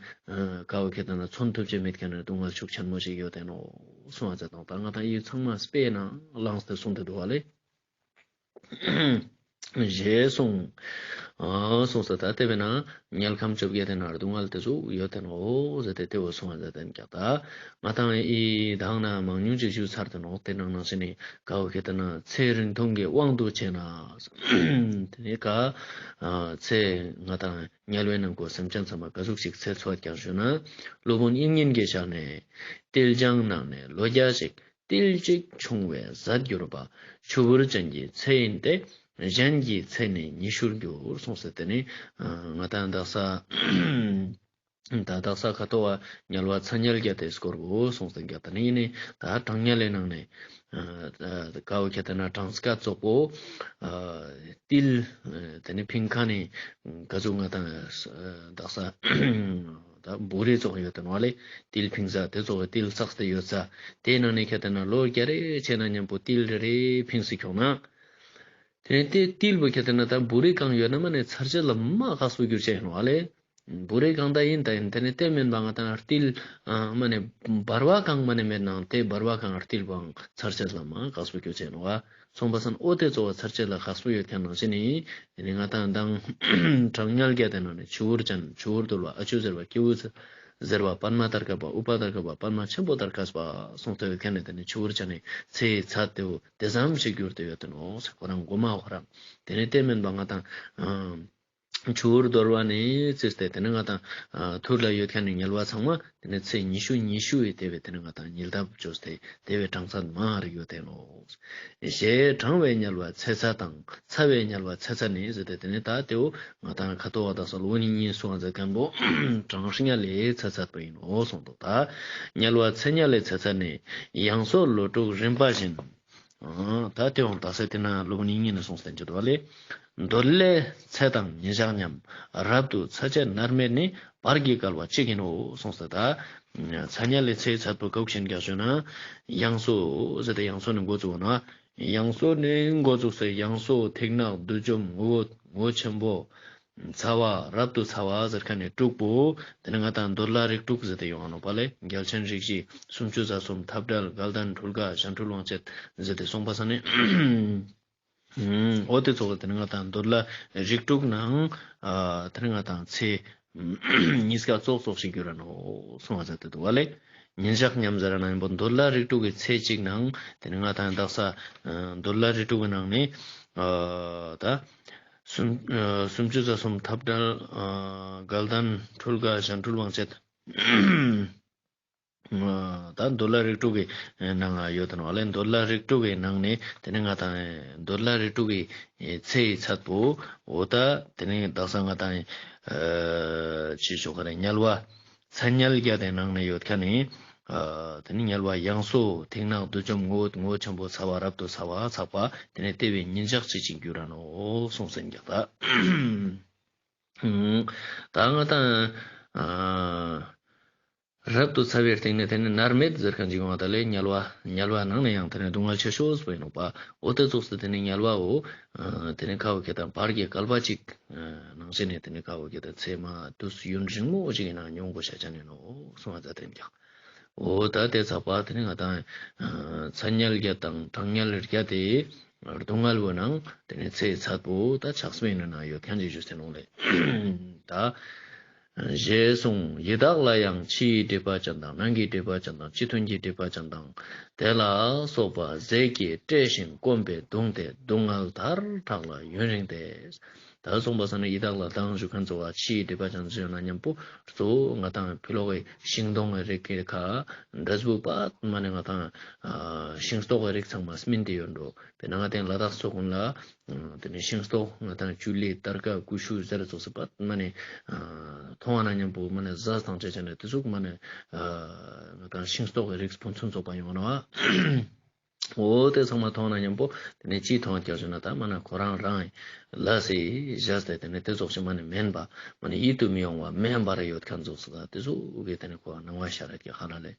ཀ་བོ་ཁྱེར་ཏེ་ན་མཚོན་ཐུབ་ཅེས་མེད་ཁན་ནི་སྡུག་བསྔལ་ཤུགས་ཆེན་མོ་ཞིག་ཡོད་དེ་ནོག་གསུངས་པ་ཙ་དང་ད་ང་དང་ཡིད་ཚང་མ་དཔེ་ནང་བླངས་ཏེ་གསུངས་ཏེ་འདུག་པ་ལེ། ཞེས་གསུངས། ཨ་གསུངས་ས་ད་དེ་བས་ན་དམྱལ་ཁམས་བཅོ་བརྒྱད་དེ་ན་སྡུག་བསྔལ་དེ་ཟུག་ཡོད་དེ་ནོག་འོ་ཟེར་ཏེ་དེ་བོ་གསུངས་པ་ཙ་དེ་ནི་ཀྱག་ད། ང་དང་ཨི་དང་ན་མང་ཉུང་ཅིག་ཞུས་ཚར་ཏེ་ནོག་དེ་ནང་ནང་བཞིན་ནི་ཀ་བོ་ཁྱེར་ཏེ་ན་ཚེ་རིང་ཐུང་གི་དབང་དུ་བྱས་ན། དེ་ནི་ཀ་ཚེ་ང་དང་དམྱལ་བའི་ནང་ཀོ་སེམས་ཅན་ཚང་མ་ག་ཟུག་ཞིག་ཚེ་འཚོ་ཀྱག་ཞུ་ན། སློབ་དཔོན་དབྱིག་གཉེན་གྱི་ཞལ་ནས། ཏིལ་ལྗང་ནང་ནས་ལོ་བརྒྱ་ཞིག་ཏིལ་གཅིག་ཆུང་བས་ཟད་གྱུར་པ། ཆུ་བུར་ཅན་གྱི་ཚེ་ཡིན་ཏེ། གཞན་གྱི་ཚེ་ནི་ཉི་ཤུར་འགྱུར་གསུངས་ས་དེ་ནི་ང་དང་དག་ས་ད་དག་ས་ཁ་ཐོ་བ་དམྱལ་བ་ཚ་དམྱལ་བརྒྱད་དེ་སྐོར་བོ་གསུངས་ས་ཀྱག་ད་ནི་ཡིན་ནི་ད་གྲང་དམྱལ་ལི་ནང་ནས་ཀ་བོ་ཁྱེར་ཏེ་ན་གྲངས་ཀ་ཙོགས་པོ་ཏིལ་དེ་ནི་ཕིང་ཁན་ནི་ག་ཟུག་ང་དང་དག་ས་ད་བུ་རེ་ཙོགས་ཡོད་དེ་ནོག་ལེ། ཏིལ་ཕིང་ས་དེ་ཙོགས་ཏིལ་བསགས་ཏེ་ཡོད་ས་དེ་ནང་ནས་ཁྱེར་ཏེ་ན་ལོ་བརྒྱ་རེ་ཆ་ན་མཉམ་པོ་ཏིལ་རེ་རེ་ཕིངས་སེ་ཁྱོང་ན། དེ་ནས་དེ་ཏིལ་བོ་ཁྱེར་ཏེ་ན་ད་བུ་རེ་གང་ཡོད་ན་མ་ནེ་ཚར་ཅེས་ལ་མ་ཁག་པོ་གྱུར་ཅེས་ཡིན་ནོག་ལེ། བུ་རེ་གང་ད་ཡིན་ད་ཡིན་དེ་ནས་དེ་མིན་པ་ང་དང་ཏིལ་མ་ནེ་བར་བ་གང་མ་ནེ་མེད་ནའང་དེ་བར་བ་གང་ཏིལ་བོའང་ཚར་ཅེས་ལ་མ་ཁག་པོ་གྱུར་ཅེས་ཡིན་ནོག་གསུངས་པ་སང་འོ་དེ་ཙོགས་པ་ཚར་ཅེས་ལ་ཁག་པོ་ཡོད་ཁན་ནང་བཞིན་ནི་དེ་ནི་ང་དང་མདང་གྲང་དམྱལ་བརྒྱད་དེ་ནང་ནས་ཆུ་བུར་ཅན་ཆུ་བུར་དུ་ལ་ཨ་ཆུ་ཟེར་བ་སྐྱེ་བོ་ཟེར་ ཟེར་བ་པདྨ་ཏར་ཀ་པ་ཨུ་པ་ཏར་ཀ་པ་པདྨ་ཆེན་པོ་ཏར་ཀ་པ་གསུངས་ཏེ་ཡོད་ཁན་ནི་དེ་ནི་ཆུ་བུར་ཅན་ནི་ཚེའི་ཚད་དེ་བོ་དེ་ཙམ་ཞིག་གྱུར་ཏེ་ཡོད་དེ་ནོག་ཟེར། ཁོ་རང་གོ་མ་ཁོ་རང་དེ་ནི་དེ་མིན་པ་ང་དང་ཆུ་བུར་དོར་བ་ནས་བརྩིས་ཏེ་དེ་ནི་ང་དང་ཐུར་ལ་ཡོད་ཁན་ནི་དམྱལ་བ་ཚང་མ་དེ་ནི་ཚེ་ཉི་ཤུ་ཉི་ཤུ་ཡི་དེ་བས་དེ་ནི་ང་དང་ཉིལ་ཐབས་བཅོས་ཏེ་དེ་བས་གྲངས་ཚད་མང་རིག་ཡོད་དེ་ནོག། ཞེས་གྲང་བའི་དམྱལ་བ་ཚེ་ཚད་དང་ཚ་བའི་དམྱལ་བ་ཚེ་ཚད་ནི་ཟེར་ཏེ་དེ་ནི་ད་དེ་བོ་ང་དང་ཁ་ཐོག་བ་དག་ས་ལོ་ཉིས་གསུང་བ་མཛད་ཁན་བོ་གྲང་དམྱལ་ལས་ཚེ་ཚད་པོ་ཡིན་ནོ་གསུངས་འདུག། ད་དམྱལ་བ་ཚེ་དམྱལ་ལས་ཚེ་ཚད་ནི་ཡང་སོས་ལོ་དྲུག་རིམ་པ་བཞིན། ཨ་ད་དེ་བོ་དག་ས་དེ་ན་ལོ་ཉིས་ནས་གསུངས་ཏེ་འཇུག་འདུག་བ་ལེ། འདོད་ལས་ཚེ་དང་ཉིན་ཞག་མཉམ། རབ་ཏུ་ཚ་བྱེད་མནར་མེད་ནི། བར་གྱི་བསྐལ་པ་གཅིག་ཡིན་ནོ་གསུངས་ཏེ། ད་ཚ་དམྱལ་ལས་ཚེ་ཚད་པོ་ག་བོ་ཞིག་ཡིན་ཀྱག་ཞུ་ན་ཡང་སོས་ཟེར་ཏེ་ཡང་སོས་ནས་འགོ་བཙུགས་ན། ཡང་སོས་ནས་འགོ་བཙུགས་ཏེ་ཡང་སོས་ཐིག་ནག་བསྡུས་འཇོམས་ངོ་བོ་ངོ་ཆེན་པོ། ཚ་བ་རབ་ཏུ་ཚ་བ་ཟེར་ཁན་ནི་དྲུག་པོ། དེ་ནི་ང་དང་འདོད་ལྷ་རིགས་དྲུག་ཟེར་ཏེ་ཡོང་ང་ནོག་པ་ལེ། རྒྱལ་ཆེན་རིགས་བཞི། སུམ་ཅུ་རྩ་གསུམ། འཐབ་བྲལ། དགའ་ལྡན། འཕྲུལ་དགའ། གཞན་འཕྲུལ་དབང་བྱེད་ཟེར་ཏེ་གསུངས་པ་ས་ནི། ཨུམ། འོ་དེ་ཚོགས་དེ་ནི་ང་དང་འདོད་ལྷ་རིགས་དྲུག་ནང་ཨ་དེ་ནི་ང་དང་ཚེ་ཉིས་ཀ་ཙོགས་ཙོགས་ཤིག་གྱུར་ར་ནོག་གསུངས་པ་ཟེར་ཏེ་འདུག་བ་ལེ། ཉིན་ཞག་མཉམ་ཟེར་ན་ཡིན་པོ་འདོད་ལྷ་རིགས་དྲུག་གི་ཚེ་གཅིག་ནང་དེ་ནི་ང་དང་དག་ས་འདོད་ལྷ་རིགས་དྲུག་གི་ནང་ནས་ཨ་ད་སུམ་ཨ་སུམ་ཅུ་རྩ་གསུམ། འཐབ་བྲལ། ཨ་དགའ་ལྡན། འཕྲུལ་དགའ། གཞན་འཕྲུལ་དབང་བྱེད། ད་འདོད་ལྷ་རིགས་དྲུག་གི་ནང་ཡོད་དེ་ནོག་ལེ། འདོད་ལྷ་རིགས་དྲུག་གི་ནང་ནས་དེ་ནི་ང་དང་འདོད་ལྷ་རིགས་དྲུག་གི་ཚེ་ཡི་ཚད་པོ་འོ་ད་དེ་ནི་དག་ས་ང་དང་ཅི་ཞུ་ག་རེ་དམྱལ་བ་ཚ་དམྱལ་བརྒྱད་དེ་ནང་ནས་ཡོད་ཁན་ནི་དེ་ནི་དམྱལ་བ་ཡང་སོས་ཐིག་ནག་བསྡུས་འཇོམས་ངོ་བོ་ངོ་བོ་ཆེན་པོ་ཚ་བ་རབ་ཏུ་ཚ་བ་ཚ་བ་དེ་ནི་དེ་བས་ཉིན་ཞག་གཅིག་གྱུར་ར་ནོག་གསུངས་ཟིན་ཀྱག་ད། ད་ང་དང་ཨ་རབ་ཏུ་ཚ་བའི་སྟེང་ནས་དེ་ནི་མནར་མེད་ཟེར་ཁན་ཅིག་ཡོང་བ་ད་ལེ། དམྱལ་བ་དམྱལ་བ་ནང་ནས་ཡང་དེ་ནི་སྡུག་བསྔལ་ཆེ་ཤོས་པོ་ཡིན་ནོག་པ། འོ་དེ་ཙོགས་སུ་དེ་ནི་དམྱལ་བའོ་དེ་ནི་ཁ་བོ་ཁྱེད་དང་བར་གྱི་བསྐལ་པ་གཅིག་ནང་བཞིན་ནི་དེ་ནི་ཁ་བོ་ཁྱེད་དང་ཚེ་མ་དུས་ཡུན་རིང་མོ་ཞིག་ཡིན་ན་མྱོང་དགོས་ཤ་ཅན་ཡིན་ནོག་གསུངས་པ་ད་དེ་ཀྱག། འོ་ད་དེ་ཚ་བ་དེ་ནི་ང་དང་ཚ་དམྱལ་བརྒྱད་དང་གྲང་དམྱལ་བརྒྱད་དེ་སྡུག་བསྔལ་བོ་ནང་དེ་ནི་ཚེ་ཚད་པོ་ད་ཆགས་པའི་ནང་ན་ཡོད་ཁན་ཅིག་ཞུས་ཏེ་ནོག་ལེ། ད་ཞེས་གསུངས། ཡི་དྭགས་ལ་ཡང་ཕྱིའི་སྒྲིབ་པ་ཅན་དང་ནང་གི་སྒྲིབ་པ་ཅན་དང་སྤྱི་མཐུན་གྱི་སྒྲིབ་པ་ཅན་དང་དེ་ལ་སོགས་པ་ཟས་ཀྱིས་བཀྲེས་ཤིང་སྐོམ་པས་གདུངས་ཏེ་སྡུག་བསྔལ་དར་དྲག་ལ་ཡུན་རིང་སྟེ། ད་གསུངས་པ་ས་ནི་ཡི་དྭགས་ལ་དང་ཞུ་ཁན་ཚོ་བ་ཕྱིའི་སྒྲིབ་པ་ཅན་ཟེར་ན་མཉམ་པོ་གཙོ་བོ་ང་དང་ཕི་ལོག་གི་ཤིང་སྡོང་གི་རིགས་ཀྱི་ཁ་འབྲས་བུ་པད་མ་ནི་ང་དང་ཤིང་ཏོག་གི་རིགས་ཚང་མ་སྨིན་ཏེ་ཡོད་འགྲོ། དཔེར་ན་ང་དང་ལ་དྭགས་ཚོ་ཀུན་ལ་དེ་ནི་ཤིང་ཏོག་ང་དང་ཅུ་ལི་སྟར་ཀ་ཀུ་ཤུ་ཟེར་ཙོགས་སུ་པད་མ་ནི་མཐོང་བ་ན་མཉམ་པོ་མ་ནི་ཟས་དང་བཅས་བྱས་ནས་དེ་ཟུག་མ་ནི་ང་དང་ཤིང་ཏོག་གི་རིགས་ཕུན་སུམ་ཚོགས་པ་ཡོང་ནོག། འོ་དེ་ཚང་མ་མཐོང་ན་མཉམ་པོ་དེ་ནི་ཅི་མཐོང་ཀྱག་ཞུ་ན་ད་མ་ན་ཁོ་རང་རང་ལ་སི་བཞག་སྟེ་དེ་ནི་དེ་ཙོགས་ཤིག་མ་ནི་དམན་པ་མ་ནི་ཡིད་དུ་མི་འོང་བ་དམན་པ་རེ་ཡོད་ཁན་ཙོགས་སུ་ད་དེ་ཙོགས་གི་དེ་ནི་ཁོ་སྣང་བ་ཤར་ར་ཀྱག་ཧ་ལ་ལེ།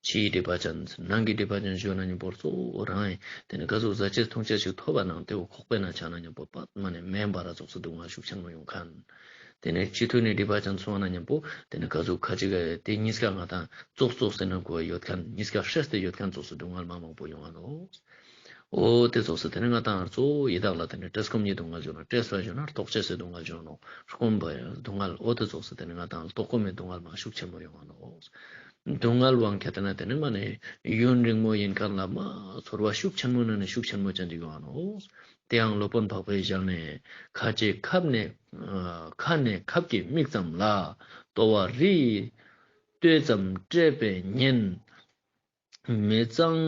ཕྱིའི་སྒྲིབ་པ་ཅན་ནང་གི་སྒྲིབ་པ་ཅན་ཞུ་ན་མཉམ་པོ་གཙོ་བོ་རང་དེ་ནི་ག་ཟུག་ཟ་ཆས་འཐུང་ཆས་ཤིག་ཐོབ་པ་ནང་དེ་བོ་ཁོག་པའི་ནང་ཆ་ན་མཉམ་པོ་པད་མ་ནི་དམན་པ་ར་ཙོགས་སུ་སྡུག་བསྔལ་ཤུགས་ཆེན་མོ་ཡོང་ཁན། དེ་ནས་སྤྱི་མཐུན་ནི་སྒྲིབ་པ་ཅན་སོང་བ་ན་མཉམ་པོ་དེ་ནས་ག་ཟུག་ཁ་ཅིག་ག་དེ་གཉིས་ཀ་ང་དང་ཙོགས་ཙོགས་ཟེར་ན་གོ་ཡོད་ཁན་གཉིས་ཀ་སྲེས་ཏེ་ཡོད་ཁན་ཙོགས་སུ་སྡུག་བསྔལ་མ་མང་པོ་ཡོང་བ་ནོག། འོ་དེ་ཙོགས་སུ་དེ་ནས་ང་དང་གཙོ་བོ་ཡི་དྭགས་ལ་དེ་ནས་བཀྲེས་སྐོམ་གྱི་སྡུག་བསྔལ་ཞུ་ན་བཀྲེས་པ་ཞུ་ན་ལྟོགས་ཆས་སི་སྡུག་བསྔལ་ཞུ་ནོག། སྐོམ་པ་སྡུག་བསྔལ་འོ་དེ་ཙོགས་སུ་དེ་ནས་ང་དང་ལྟོགས་སྐོམ་མི་སྡུག་བསྔལ་མ་ཤུགས་ཆེན་མོ་ཡོང་བ་ནོག། སྡུག་བསྔལ་བོའང་ཁྱད་དེ་ན་དེ་ནས་མ་ནས་ཡུན་རིང་མོ་ཡིན་ཁན་ལ་མ་ཚོར་བ་ཤུགས་ཆེན་མོ་ན་ནས་ཤུགས་ཆེན་མོ་ཅན་ཅིག་ཡོང་བ་ནོག། དེའང་སློབ་དཔོན་འཕགས་པའི་ཞལ་ནས། ཁ་ཅིག་ཁབ་ནས་ཁ་ནས་ཁབ་ཀྱི་མིག་ཙམ་ལ། ལྟོ་བ་རི་ཡི་སྟོད་ཙམ་བཀྲེས་པས་ཉེན། མི་གཙང་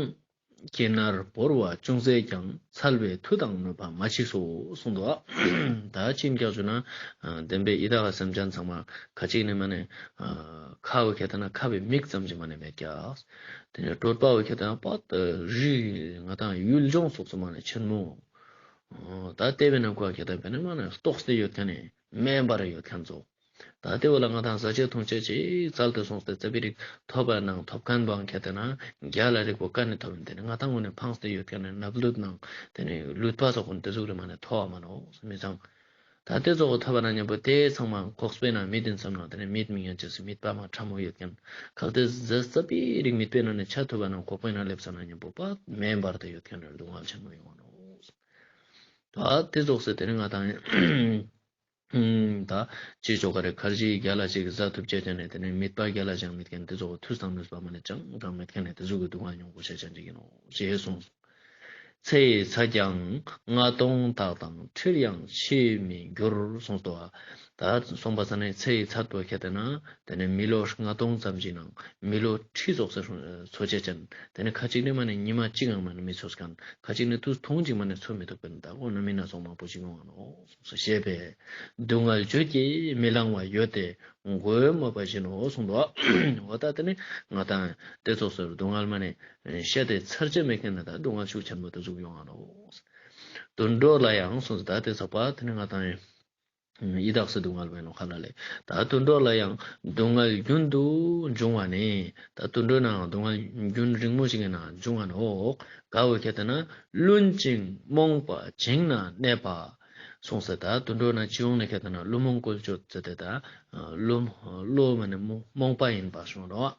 གྱི་ནར་བོར་བ་ཅུང་ཟད་ཀྱང་། འཚལ་བའི་མཐུ་དང་ནུས་པ་མ་མཆིས་སོ། གསུངས་འདུག། ད་ཅི་ཡིན་ཀྱག་ཞུ་ན་བདེན་པའི་ཡི་དྭགས་སེམས་ཅན་ཚང་མ་ཁ་ཅིག་ནི་མ་ནས་ཁ་བོ་ཁྱད་དེ་ན་ཁབ་པའི་མིག་ཙམ་ཞིག་མ་ནས་མེད་ཀྱག། དེ་ནས་གྲོད་པ་བོ་ཁྱད་དེ་ན་པད་རི་ང་དང་ཡུལ་ལྗོངས་ཙོགས་སུ་མ་ནས་ཆེན་མོ། ད་དེ་བས་ན་ཁོ་ཁྱད་དེ་བས་ན་མ་ནས་ལྟོགས་ཏེ་ཡོད་ཁན་ནི་དམན་པ་རེ་ཡོད་ཁན་ཙོགས། ད་དེ་བོ་ལ་ང་དང་ཟ་ཆས་འཐུང་ཆས་ཅིག་བཙལ་ཏེ་སོང་སྟེ་རྩ་བའི་རིགས་ཐོབ་པ་ནང་ཐོབ་ཁན་བོའང་ཁྱད་དེ་ན་རྒྱ་ལ་རིགས་པོ་ཀ་ནས་ཐོབ་ཡིན། དེ་ནི་ང་དང་ངོ་ནས་ཕངས་ཏེ་ཡོད་ཁན་ནི་ནབ་ལུད་ནང་དེ་ནི་ལུད་པ་སོགས་ཀུན་དེ་ཟུག་རེ་མ་ནས་ཐོབ་བ་མ་ནོག་མི་ཚང་། ད་དེ་ཙོགས་ཐོབ་པ་ན་མཉམ་པོ་དེ་ཚང་མ་ཁོག་པའི་ནང་མིད་ཡིན་བསམ་ན་དེ་ནི་མིད་མི་ཉན་ཅེས་སུ་མིད་པ་མ་ཕྲ་མོ་ཡོད་ཁན། གལ་ཏེ་ཟས་རྩ་བའི་རིགས་མིད་པའི་ནང་ནས་ཆ་ཐུབ་པ་ན་ཁོག་པའི་ནང་སླེབས་ས་ན་མཉམ་པོ་པད་དམན་པར་དེ་ཡོད་ཁན་ནི་སྡུག་བསྔལ་ཆེན་མོ་ཡོང་བ་ནོག། ད་དེ་ཙོགས་སེ་དེ་ནི་ང་དང་ ཨུམ། ད་ཅི་ཅོ་ག་རེ་ཁར་ཇི་རྒྱལ་ལ་ཅིག་ཟ་ཐུབ་ཅེས་ཅན་ནི་དེ་ནི་མིད་པ་རྒྱལ་ལ་ཅང་མེད་མཁན་དེ་ཚོ་ཐུས་དང་ནུས་པ་མ་ནི་ཅང་གང་མེད་མཁན་ནི་དེ་ཚོ་གི་སྡུག་བསྔལ་མྱོང་དགོས་ཤེས་ཅན་ཅིག་ཡིན་ནོག་ཞེས་གསུངས། ཚེ་ཡི་ཚད་ཀྱང་ལྔ་སྟོང་དག་དང་ཁྲིར་ཡང་ཕྱིས་མི་འགྱུར་གསུངས་ཏོ། ད་གསུངས་པ་ས་ནི་ཚེ་ཡི་ཚད་པོ་ཁྱེར་ཏེ་ན་དེ་ནི་མི་ལོ་ལྔ་སྟོང་ཙམ་ཞིག་ནང་མི་ལོ་ཁྲི་ཙོགས་སུ་འཚོ་ཅེས་ཅན། དེ་ནི་ཁ་ཅིག་ནི་མ་ནི་ཉི་མ་གཅིག་ཡང་མ་ནི་མི་འཚོ་མཁན། ཁ་ཅིག་ནི་དུས་ཐུང་ཅིག་མ་ནི་འཚོ་མི་ཐུབ་མཁན། ད་ཁོ་ན་མི་སྣ་ཚོགས་མང་པོ་ཞིག་ཡོང་ང་ནོག་ཞེས་པས། སྡུག་བསྔལ་བརྗོད་ཀྱིས་མི་ལང་བ་ཡོད་དེ། མགོ་བོས་སྨོད་པ་བཞིན་ནོ་གསུངས་ཏོ། འོ་ད་དེ་ནི་ང་དང་དེ་ཙོགས་སུ་སྡུག་བསྔལ་མ་ནི་བཤད་དེ་ཚར་ཅེས་མེད་མཁན་ནི་ད་སྡུག་བསྔལ་ཤུགས་ཆེན་མོ་དེ་ཟུག་ཡོང་ང་ནོག། དུད་འགྲོ་ལ་ཡང་གསུངས་ཏེ་ད་དེ་ཚོགས་པ་དེ་ནི་ང་དང་ཡི་དྭགས་སུ་སྡུག་བསྔལ་བས་ནོ་ཁ་ལ་ལེ། ད་དུད་འགྲོ་ལ་ཡང་སྡུག་བསྔལ་རྒྱུན་དུ་འབྱུང་བ་ནི། ད་དུད་འགྲོ་ནའང་སྡུག་བསྔལ་རྒྱུན་རིང་མོ་ཞིག་གི་ནང་འབྱུང་ང་ནོག། ག་བོ་ཁྱེར་ཏེ་ན་བླུན་ཅིང་རྨོངས་པ་བྱིང་ན་གནས་པ། གསུངས་ཏེ་ད་དུད་འགྲོ་ན་སྤྱི་ཡོངས་ནས་ཁྱེར་ཏེ་ན་བླུན་རྨོངས་བཀོལ་སྤྱོད་ཟེར་ཏེ་ད་བློ་བློ་མ་ནི་རྨོངས་པ་ཡིན་པ་གསུངས་ཏོ།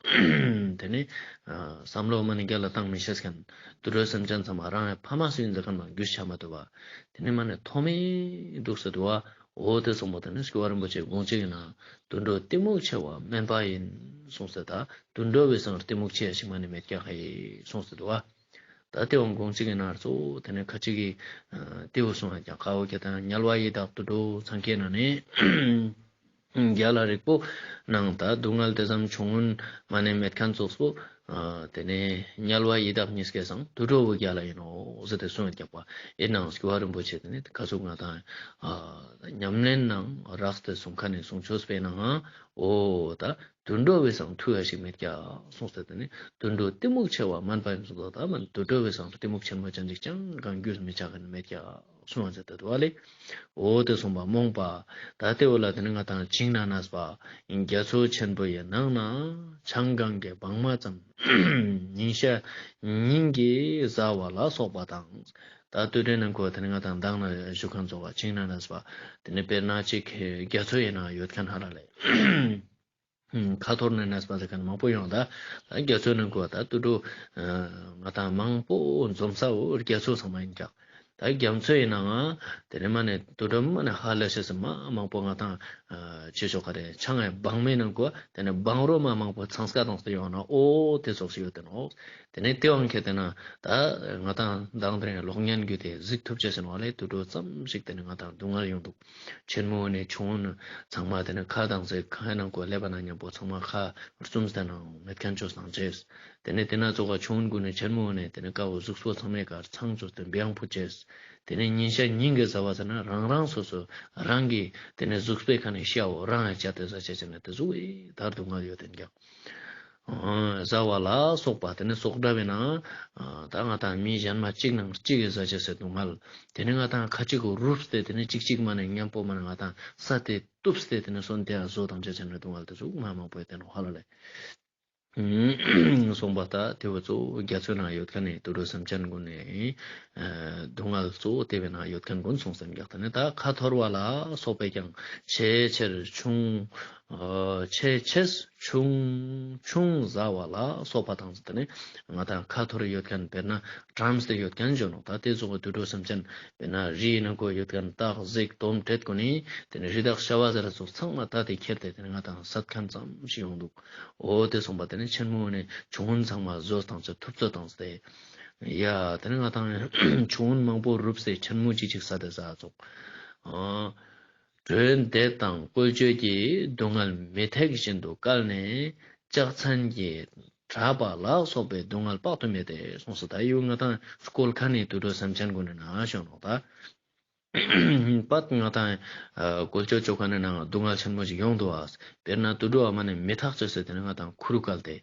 དེ་ནི་བསམ་བློ་མ་ནི་རྒྱལ་ལ་བཏང་མི་ཤེས་མཁན། དུད་འགྲོ་སེམས་ཅན་ཚང་མ་རང་ཡང་ཕ་མ་སུ་ཡིན་ཟེར་མཁན་མ་རྒྱུས་ཆ་མ་ཐུབ་པ། དེ་ནི་མ་ནི་མཐོ་དམན་འདུག་ཟེར་དུ་བ། འོ་དེ་གསུངས་པ་དེ་ནི་སྐྱོབ་པ་རིན་པོ་ཆེ་དགོངས་གཅིག་ཡིན་ན། དུད་འགྲོ་གཏི་མུག་ཆེ་བ་དམན་པ་ཡིན་གསུངས་ཏེ་ད་དུད་འགྲོ་བའི་སང་གཏི་མུག་ཆེ་ཞིག་མ་ནི་མེད་ཀྱག་ཧེ་གསུངས་ཏེ་དུ་བ། ད་དེ་བོ་དགོངས་གཅིག་ཡིན་ན་གཙོ་བོ་དེ་ནི་ཁ་ཅིག་གི་དེ་བོ་གསུངས་ཡ་ཀྱག། ག་བོ་ཁྱེར་ཏེ་ན་དམྱལ་བ་ཡི་དྭགས་དུད་འགྲོ་ཚང་ཁྱེར་ན་ནི། རྒྱལ་ལ་རིག་པོ་ནང་ད་སྡུག་བསྔལ་དེ་ཙམ་ཆུང་ངུན་མ་ནི་མེད་མཁན་ཙོགས་པོ། དེ་ནས་དམྱལ་བ་ཡི་དྭགས་གཉིས་ཀའི་སང་དུད་འགྲོ་བོ་རྒྱལ་ལ་ཡིན་ནོ་ཟེར་ཏེ་གསུངས་ཡོད་ཀྱག་པ། ཡིན་ནའང་སྐྱོབ་པ་རིན་པོ་ཆེ་དེ་ནི་ཁ་ཟུག་ང་དང་ཉམས་ལེན་ནང་རགས་ཏེ་གསུང་མཁན་ནི་གསུང་ཆོས་པའི་ནང་འོ་ད་དུད་འགྲོ་བའི་སང་མཐོ་ཡ་ཞིག་མེད་ཀྱག་གསུངས་ཏེ་དེ་ནི་དུད་འགྲོ་གཏི་མུག་ཆེ་བ་དམན་པ་ཡིན་གསུངས་ཏེ་ད་མ་ནི་དུད་འགྲོ་བའི་སང་གཏི་མུག་ཆེན་མོ་ཅན་ཅིག་ཅང་གང་རྒྱུས་མི་ཆ་མཁན་མེད་ཀྱག་གསུངས་པ་ཟེར་ཏེ་དུ་བ་ལེ། འོ་དེ་གསུངས་པ་རྨོངས་པ། ད་དེ་བོ་ལ་དེ་ནི་ང་དང་བྱིང་ན་གནས་པ། རྒྱ་མཚོ་ཆེན་པོ་ཡི་ནང་ན་ཆང་གང་གི་སྦང་མ་ཙམ། ཉིན་ཞག་ཉིན་གྱིས་ཟ་བ་ལ་སོགས་པ་དང་། ད་དུད་འགྲོའི་ནང་ཁོ་དེ་ནི་ང་དང་མདང་ན་བཞུགས་མཁན་ཚོགས་པ་བྱིང་ན་གནས་པ། དེ་ནི་དཔེར་ན་ཅིག་རྒྱ་མཚོ་ཡི་ནང་ཡོད་མཁན་ཧ་ལ་ལེ། ཁ་འཐོར་ནས་གནས་པ་ཟེར་མཁན་མང་པོ་ཡོང་། ད་རྒྱ་མཚོའི་ནང་གོ་ད་དུད་འགྲོ་ང་དང་མང་པོ་འཛོམས་ས་བོ་རྒྱ་མཚོ་ཚང་མ་ཡིན་ཀྱག། ད་རྒྱ་མཚོ་ཡི་ནང་ང་དེ་ནི་མ་ནི་དུད་འགྲོ་མ་ནི་ཧ་ལས་ཤེས་སི་མ་མང་པོ་ང་དང་ཆེ་ཤོག་ག་རེ་ཆང་ངི་སྦང་མའི་ནང་གོ་དེ་ནི་སྦང་རོ་མ་མང་པོ་ཚང་སྐ་དང་སྟེ་ཡོང་ན་འོ་དེ་ཙོགས་ཤིག་ཡོད་དེ་ནོག། དེ་ནི་དེ་བོ་ཁྱེར་ཏེ་ན་ད་ང་དང་མདང་དེ་རིང་གློག་བརྙན་བརྒྱུད་དེ་གཟིགས་ཐུབ་ཅེས་ཟེར་ནོག་ལེ། དུད་འགྲོ་ཙམ་ཞིག་དེ་ནི་ང་དང་སྡུག་བསྔལ་ཡོང་འདུག། ཆེན་མོ་ནས་ཆུང་ངུན་ཚང་མ་དེ་ནི་ཁ་དང་ཟེ་ཁའི་ནང་གོ་ལེབ་པ་ན་མཉམ་པོ་ཚང་མ་ཁ་བཙུམས་ཏེ་ནང་མེད་མཁན་ཅོས་ནང་ཅེས། དེ་ནི་དེ་ན་ཙོགས་ཆུང་ངུན་གུན་ནི་ཆེན་མོ་ནས་དེ་ནི་ཀ་བོ་གཟུགས་པོ་ཚང་མའི་ཀར་ཚང་ཅོས་ཏེ་བེའང་ཕུད་ཅེས། དེ་ནི་ཉིན་ཞག་ཉིན་གྱི་ཟ་བ་ཟེར་ན་རང་རང་སོ་སོ་རང་གི་དེ་ནི་གཟུགས་པོའི་ཁ་ནས་ཤ་བོ་རང་ཡང་བཅད་དེ་ཟ་ཅེས་ཟེར་ན་དེ་ཟུག་གི་ད་སྡུག་བསྔལ་ཡོད་དེ་ཀྱང་། ཟ་བ་ལ་སོགས་པ་དེ་ནི་སོགས་འདྲ་བའི་ནང་ད་ང་དང་མི་གཞན་མ་གཅིག་ནང་གཅིག་གི་ཟ་ཅེས་སི་སྡུག་བསྔལ། དེ་ནི་ང་དང་ཁ་ཅིག་གི་རུབ་སྟེ་དེ་ནི་གཅིག་གཅིག་མ་ནི་མཉམ་པོ་མ་ནི་ང་དང་ས་དེ་གཏུབས་ཏེ་དེ་ནི་སོན་དེ་ཡང་བཟོ་དང་ཅེས་ཟེར་ན་སྡུག་བསྔལ་དེ་ཟུག་མ་མང་པོ་ཡོད་དེ་ནོག་ཧ་ལ་ལེ། གསུངས་པ་ལྟར་དེ་བོ་གཙོ་བོ་རྒྱ་མཚོའི་ནང་ཡོད་མཁན་ནི་དུད་འགྲོ་སེམས་ཅན་ཀུན་ནི་སྡུག་བསྔལ་གཙོ་བོ་དེ་བོའི་ནང་ཡོད་མཁན་ཀུན་གསུངས་སེམས་རྒྱག་ད་ནི་ད་ཁ་འཐོར་བ་ལ་སོགས་པས་ཀྱང་ཆེས་ཆེར་ཆུང་ཆེས་ཆེས་ཆུང་ཆུང་ཟ་བ་ལ་སོགས་པ་དང་ཟེར་ད་ནི་ང་དང་ཁ་འཐོར་ཡོད་མཁན་དཔེར་ན་གྲམས་ཏེ་ཡོད་མཁན་བྱུང་ནོག། ད་དེ་ཙོགས་དུད་འགྲོ་སེམས་ཅན་དཔེར་ན་རིའི་ནང་གོ་ཡོད་མཁན་སྟག་གཟིག་དོམ་དྲེད་ཀུན་ནི་དེ་ནི་རི་དྭགས་ཤ་བ་ཟེར་ར་ཙོགས་ཚང་མ་ད་དེ་ཁྱེར་ཏེ་དེ་ནི་ང་དང་བསད་མཁན་ཙམ་ཞིག་ཡོང་འདུག། འོ་དེ་གསུངས་པ་དེ་ནི་ཆེན་མོ་ནི་ཆུང་ངུན་ཚང་མ་བཟོ་བཏང་ཚེ་ཐུབ་ཚོད་བཏང་སྟེ། ཡ་དེ་ནི་ང་དང་ཆུང་ངུན་མང་པོ་རུབ་སྟེ་ཆེན་མོ་ཅིག་ཅིག་ས་དེ་ཟ་ཙོགས། གྲོས་འདེབས་དང་བཀོལ་སྤྱོད་ཀྱི་སྡུག་བསྔལ་མི་ཐེག་བཞིན་དུ་བཀལ་ནས་ལྕག་ཚན་གྱིས་བྲབས་པ་ལ་སོགས་པའི་སྡུག་བསྔལ་དཔག་ཏུ་མེད་དེ་གསུངས་སོ། ད་ཡུལ་ང་དང་སྐོལ་མཁན་ནི་དུད་འགྲོ་སེམས་ཅན་ཀུན་ནི་ནང་ཞོག་ནོག་ད། པད་ང་དང་བཀོལ་སྤྱོད་ཅོ་མཁན་ནི་ནང་སྡུག་བསྔལ་ཆེན་མོ་ཞིག་ཡོང་འདུག་ཨ། དཔེར་ན་དུད་འགྲོ་བ་མ་ནི་མི་ཐག་ཆོད་ཟེར་དེ་ནི་ང་དང་ཁུ་རུ་བཀལ་ཏེ།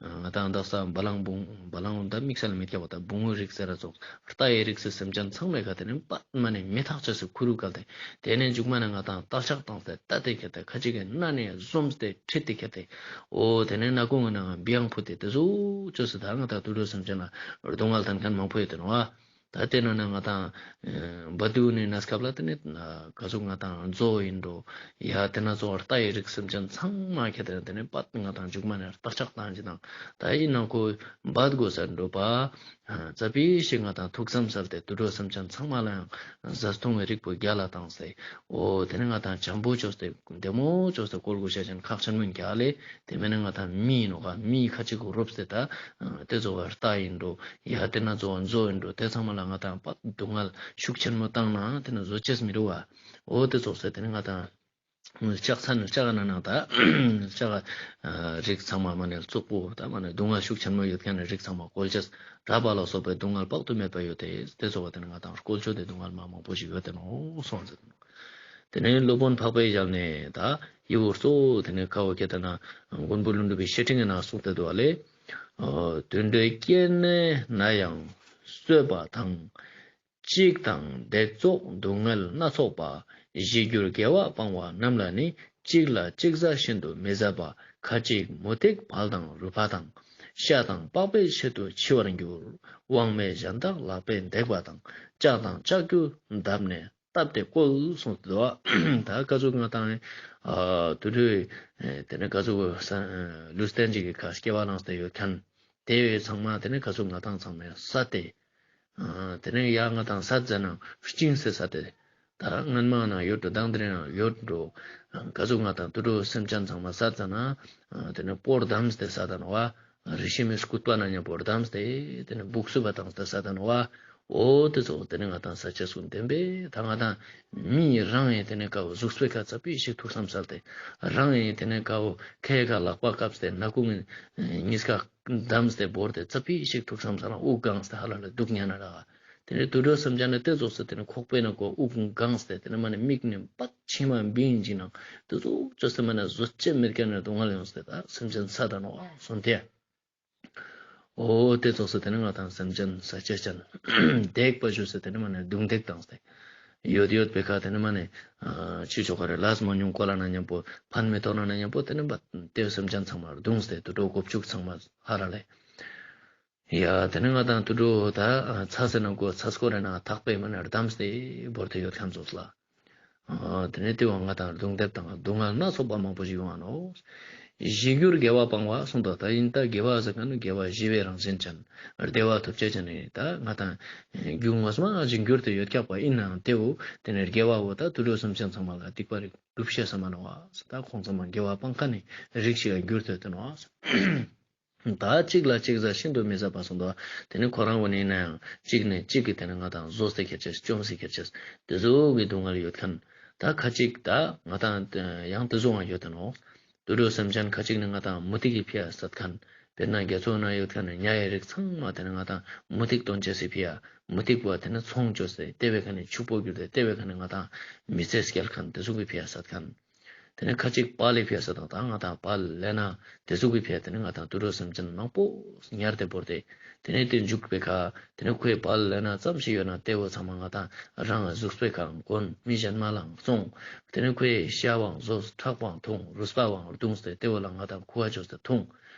ང་དང་དག་ས་བ་ལང་བུང་བ་ལང་ད་དམིགས་བསལ་མི་སྐྱ་བོ་ད་བུང་བུ་རིགས་ཟེར་ར་ཙོགས་རྟ་ཡི་རིགས་སི་སེམས་ཅན་ཚང་མའི་ཁ་དེ་ནི་པད་མ་ནི་མི་ཐག་ཆོད་སི་ཁུ་རུ་བཀལ་ཏེ། དེ་ནས་མཇུག་མ་ནི་ང་དང་སྟག་ལྕག་བཏང་སྟེ་ད་དེ་ཁྱེར་ཏེ་ཁ་ཅིག་གི་སྣ་ནས་འཛོམས་ཏེ་ཁྲིད་དེ་ཁྱེར་ཏེ། འོ་དེ་ནས་སྣ་ཁུང་གི་ནང་བེའང་ཕུད་དེ་དེ་ཟུག་ཅོས་སི་ད་ང་དང་དུད་འགྲོ་སེམས་ཅན་ལ་སྡུག་བསྔལ་བཏང་མཁན་མང་པོ་ཡོད་དེ་ནོག་ཨ། ད་དེ་ན་ན་ང་དང་བ་དུ་ནི་ན་སྐབས་ལ་དེ་ནི་ག་ཟུག་ང་དང་མཛོ་ཡིན་འགྲོ། ཡ་དེ་ན་ཚོ་བར་ལྟ་ཡི་རིགས་སེམས་ཅན་ཚང་མ་ཁྱེད་དེ་ནི་དེ་ནི་པད་ང་དང་མཇུག་མ་ནས་བརྟག་དཔྱད་བཏང་ཅི་དང་ད་ཡིན་ན་ཁོ་བད་དགོས་ས་འགྲོ་པ། ཙ་པིག་ཞིག་ང་དང་ཐུགས་བསམ་སལ་ཏེ་དུད་འགྲོ་སེམས་ཅན་ཚང་མ་ལ་ཡང་བཟའ་བཏུང་གི་རིགས་པོ་རྒྱལ་ལ་བཏང་སྟེ། འོ་དེ་ནི་ང་དང་བྱམས་པོ་བཅོས་ཏེ་བདེ་མོ་བཅོས་ཏེ་བཀོལ་དགོས་ཤེས་ཅན་ཁག་ཆེན་མོ་ཡིན་ཀྱག་ལེ། དེ་མིན་ན་ང་དང་མི་ཡིན་ནོག་ག་མི་ཁ་ཅིག་གུ་རོབ་སྟེ་ད་དེ་ཚོ་བར་ལྟ་ཡིན་འགྲོ། ཡ་དེ་ན་ཚོ་མཛོ་ཡིན་འགྲོ། དེ་ཚང་མ་ལ་ང་དང་པད་སྡུག་བསྔལ་ཤུགས་ཆེན་མོ་བཏང་ན་དེ་ནི་བཟོ་ཅེས་མི་རུ་བ། འོ་དེ་ཚོགས་སེ་དེ་ནི་ང་དང་ལྕགས་ཚན་ལྕགས་ན་ནང་ད་ལྕགས་རིགས་ཚང་མ་མ་ནས་བཙོག་པོ་ད་མ་ནས་སྡུག་བསྔལ་ཤུགས་ཆེན་མོ་ཡོད་མཁན་ནི་རིགས་ཚང་མ་བཀོལ་ཅེས་ར་པ་ལ་སོགས་པའི་སྡུག་བསྔལ་དཔག་ཏུ་མེད་པ་ཡོད་དེ། དེ་ཚོགས་དེ་ནི་ང་དང་བཀོལ་ཆོག་དེ་སྡུག་བསྔལ་མ་མང་པོ་ཞིག་ཡོད་དེ་ནོ་གསུངས་ཟེར། དེ་ནས་སློབ་དཔོན་འཕགས་པའི་ཞལ་ནས་ད་ཡི་བོར་སོ་དེ་ནས་ཁ་བོ་ཁྱེད་ད་ན་མགོན་པོ་ཀླུ་སྒྲུབ་པའི་བཤེས་སྤྲིང་གི་ནང་གསུངས་ཏེ་འདུག་བ་ལེ། དུད་འགྲོའི་སྐྱེ་གནས་ན་ཡང་གསོད་པ་དང་། འཇིགས་དང་བདེ་བཙོག་སྡུག་བསྔལ་སྣ་ཚོགས་པ། གཞི་གྱུར་དགེ་བ་སྤང་བ་རྣམས་ལ་ནི། གཅིག་ལ་གཅིག་ཟ་ཤིན་ཏུ་མི་བཟད་པ། ཁ་ཅིག་མུ་ཏིག་བལ་དང་རུས་པ་དང་། ཤ་དང་པགས་པའི་ཆེད་དུ་འཆི་བར་འགྱུར། དབང་མེད་གཞན་དག་ལག་པས་འདེགས་པ་དང་། ལྕགས་དང་ལྕགས་ཀྱུ་བརྡབས་ནས་བཏབ་སྟེ་བཀོལ་གསུངས་ཏེ་འདུག་བ། ད་ག་ཟུག་ང་དང་ཨ་དུད་འགྲོའི་ཨེ་དེ་ནས་ག་ཟུག་ས་ལུས་རྟེན་ཅིག་གི་ཁ་སྐྱེ་བ་བླངས་ཏེ་ཡོད་མཁན་དེ་ཚང་མ་དེ་ནས་ག་ཟུག་ང་དང་ཚང་མས་བསད་དེ་ཨ་དེ་ནས་ཡ་ང་དང་བསད་ཟ་ན་བཅིངས་ཏེ་བསད་དེ། ད་སྔན་མ་ན་ཡོད་འགྲོ་དང་དེ་རིང་ཡང་ཡོད་འགྲོ། ག་ཟུག་ང་དང་དུད་འགྲོ་སེམས་ཅན་ཚང་མ་བསད་ཟ་ན་ཨ་དེ་ནས་སྤོར་བསྡམས་ཏེ་བསད་ད་ནོག་བ། རི་ཤི་མི་སྐུད་པ་ན་མཉམ་པོ་བསྡམས་ཏེ་དེ་ནས་སྦུག་སུབ་པ་བཏང་སྟེ་བསད་ད་ནོག་བ། འོ་དེ་ཚོ་དེ་ནས་ང་དང་ས་ཆ་སུ་བདེན་པས། ད་ང་དང་མི་རང་ཡིན་དེ་ནས་ཀ་བོ་གཟུགས་པོའི་ཁ་ཙ་པིག་ཞིག་ཐུགས་བསམ་སལ་ཏེ། རང་ཡིན་དེ་ནས་ཀ་བོ་ཁའི་ཁ་ལག་པ་བཀབ་སྟེ་ནག་ཁུང་གཉིས་ཀ་བསྡམས་ཏེ་བོར་ཏེ་ཙ་པིག་ཞིག་ཐུགས་བསམ་སལ་ན་དབུགས་གངས་ཏེ་ཧ་ལ་ལ་སྡུག་བསྔལ་ན་ར། དེ་ནས་དུད་འགྲོ་སེམས་ཅན་ནི་དེ་ཚོགས་སུ་དེ་ནས་ཁོག་པའི་ནང་ཀོ་དབུགས་གངས་ཏེ་དེ་ནས་མ་ནས་མིག་ནས་པད་མཆི་མ་བིང་ཅིག་ནང་དེ་ཚོགས་ཅོས་ཏེ་མ་ནས་བཟོད་བཅོས་མེད་མཁན་ནས་སྡུག་བསྔལ་ཡོངས་ཏེ་ད་སེམས་ཅན་བསད་ད་ནོག་གསུངས་ཏེ། འོ་དེ་ཚོགས་སུ་དེ་ནས་ང་དང་སེམས་ཅན་ས་ཆ་ཅན་འདེགས་པ་ཞུས་སུ་དེ་ནས་མ་ནས་རྡུང་རྡེག་བཏང་སྟེ། ཡོད་ཡོད་པའི་ཁ་དེ་ནས་མ་ནས་ཕྱི་ཕྱོགས་ཁ་རེ་ལས་མ་མྱོང་ཀོ་ལ་ན་མཉམ་པོ་ཕན་མི་ཐོགས་ན་ན་མཉམ་པོ་དེ་ནས་མ་དེ་སེམས་ཅན་ཚང་མ་རྡུངས་ཏེ་དུད་འགྲོ་སྒོ་ཕྱུགས་ཚང་མ་ཧ་ར་ལས། ཡ་དེ་ནས་ང་དང་དུད་འགྲོ་ད་ཚ་ཟེར་ན་གོ་ཚ་སྐོར་རེ་ན་ཐག་པས་མ་ནས་བསྡམས་ཏེ་བོར་ཏེ་ཡོད་མཁན་ཚོགས་ལ། ཨ་དེ་ནས་དེ་བ་ང་དང་རྡུང་རྡེག་དང་སྡུག་བསྔལ་སྣ་ཚོགས་པ་མང་པོ་ཞིག་ཡོང་ང་ནོག། གཞི་གྱུར་དགེ་བ་སྤང་བ་གསུངས་ཏོ། ད་ཡིན་ད་དགེ་བ་ཟེར་མཁན་ནི་དགེ་བ་བཞི་བའི་རང་བཞིན་ཅན་བདེ་བ་ཐོབ་བྱེད་ཅན་ནི་ད་ང་དང་རྒྱུ་ངོ་མ་གཞི་གྱུར་དུ་ཡོད་ཀྱག་པ་ཡིན་ནའང་དེ་བོ་དེ་ནས་དགེ་བ་བོ་ད་དུད་འགྲོ་སེམས་ཅན་ཚང་མ་ལ་སྡིག་པ་རིགས་སྒྲུབ་ཤེས་ས་མ་ནོག་བ། ད་ཁོང་ཚང་མ་དགེ་བ་སྤང་མཁན་ནི་རིགས་ཤིག་གྱུར་ཏེ་ཡོད་དེ་ནོག། ད་གཅིག་ལ་གཅིག་ཟ་ཤིན་ཏུ་མི་བཟད་པ་གསུངས་འདུག། དེ་ནི་ཁོ་རང་བོ་ནི་ཡིན་ན་ཡང་གཅིག་ནས་གཅིག་གི་དེ་ནི་ང་དང་བཟོ་སྟེ་ཁྱེར་ཅེས་བཅོམ་སྟེ་ཁྱེར་ཅེས་དེ་ཟུག་གི་སྡུག་བསྔལ་ཡོད་མཁན། ད་ཁ་ཅིག་ད་ང་དང་ཡང་དེ་ཟུག་ཡང་ཡོད་དེ་ནོག། དུད་འགྲོ་སེམས་ཅན་ཁ་ཅིག་ནི་ང་དང་མུ་ཏིག་གི་ཕི་ཡ་བསད་མཁན། དཔེར་ན་རྒྱ་མཚོ་ན་ཡོད་མཁན་ནི་ཉ་ཡི་རིགས་ཚང་མ་དེ་ནི་ང་དང་མུ་ཏིག་བཏོན་ཅེས་སི་ཕི་ཡ་མུ་ཏིག་བོ་དེ་ནི་ཚོང་བཅོས་ཏེ་དེ་བའི་ཁ་ནས་ཕྱུག་པོ་གྱུར་ཏེ་དེ་བའི་ཁ་ནས་ང་དང་མི་ཚེ་སྐྱེལ་མཁན་དེ་ཟུག་གི་ཕི་ཡ་བསད་མཁན། དེ་ནས་ཁ་ཅིག་དཔའ་ལི་ཕི་ཡ་ས་དང་ད་ང་དང་དཔའ་ལས་ན་དེ་ཟུག་གི་ཕི་ཡ་དེ་ནས་ང་དང་དུད་འགྲོ་སེམས་ཅན་མང་པོ་ཉར་ཏེ་བོར་ཏེ། དེ་ནས་དེ་འཇུག་པའི་ཁ་དེ་ནས་ཁོའི་དཔའ་ལས་ན་ཙམ་ཞིག་ཡོད་ན་དེ་བོ་ཚང་མ་ང་དང་རང་གཟུགས་པོའི་ཁ་གོན། མི་གཞན་མ་ལའང་བཙོང་། དེ་ནས་ཁོའི་ཤ་བའང་ཟོས། ཁྲག་པའང་འཐུང་། རུས་པའང་བརྡུངས་ཏེ་དེ་བོ་ལ་ང་དང་ཁུ་བ་བཅོས་ཏེ་འཐུང་།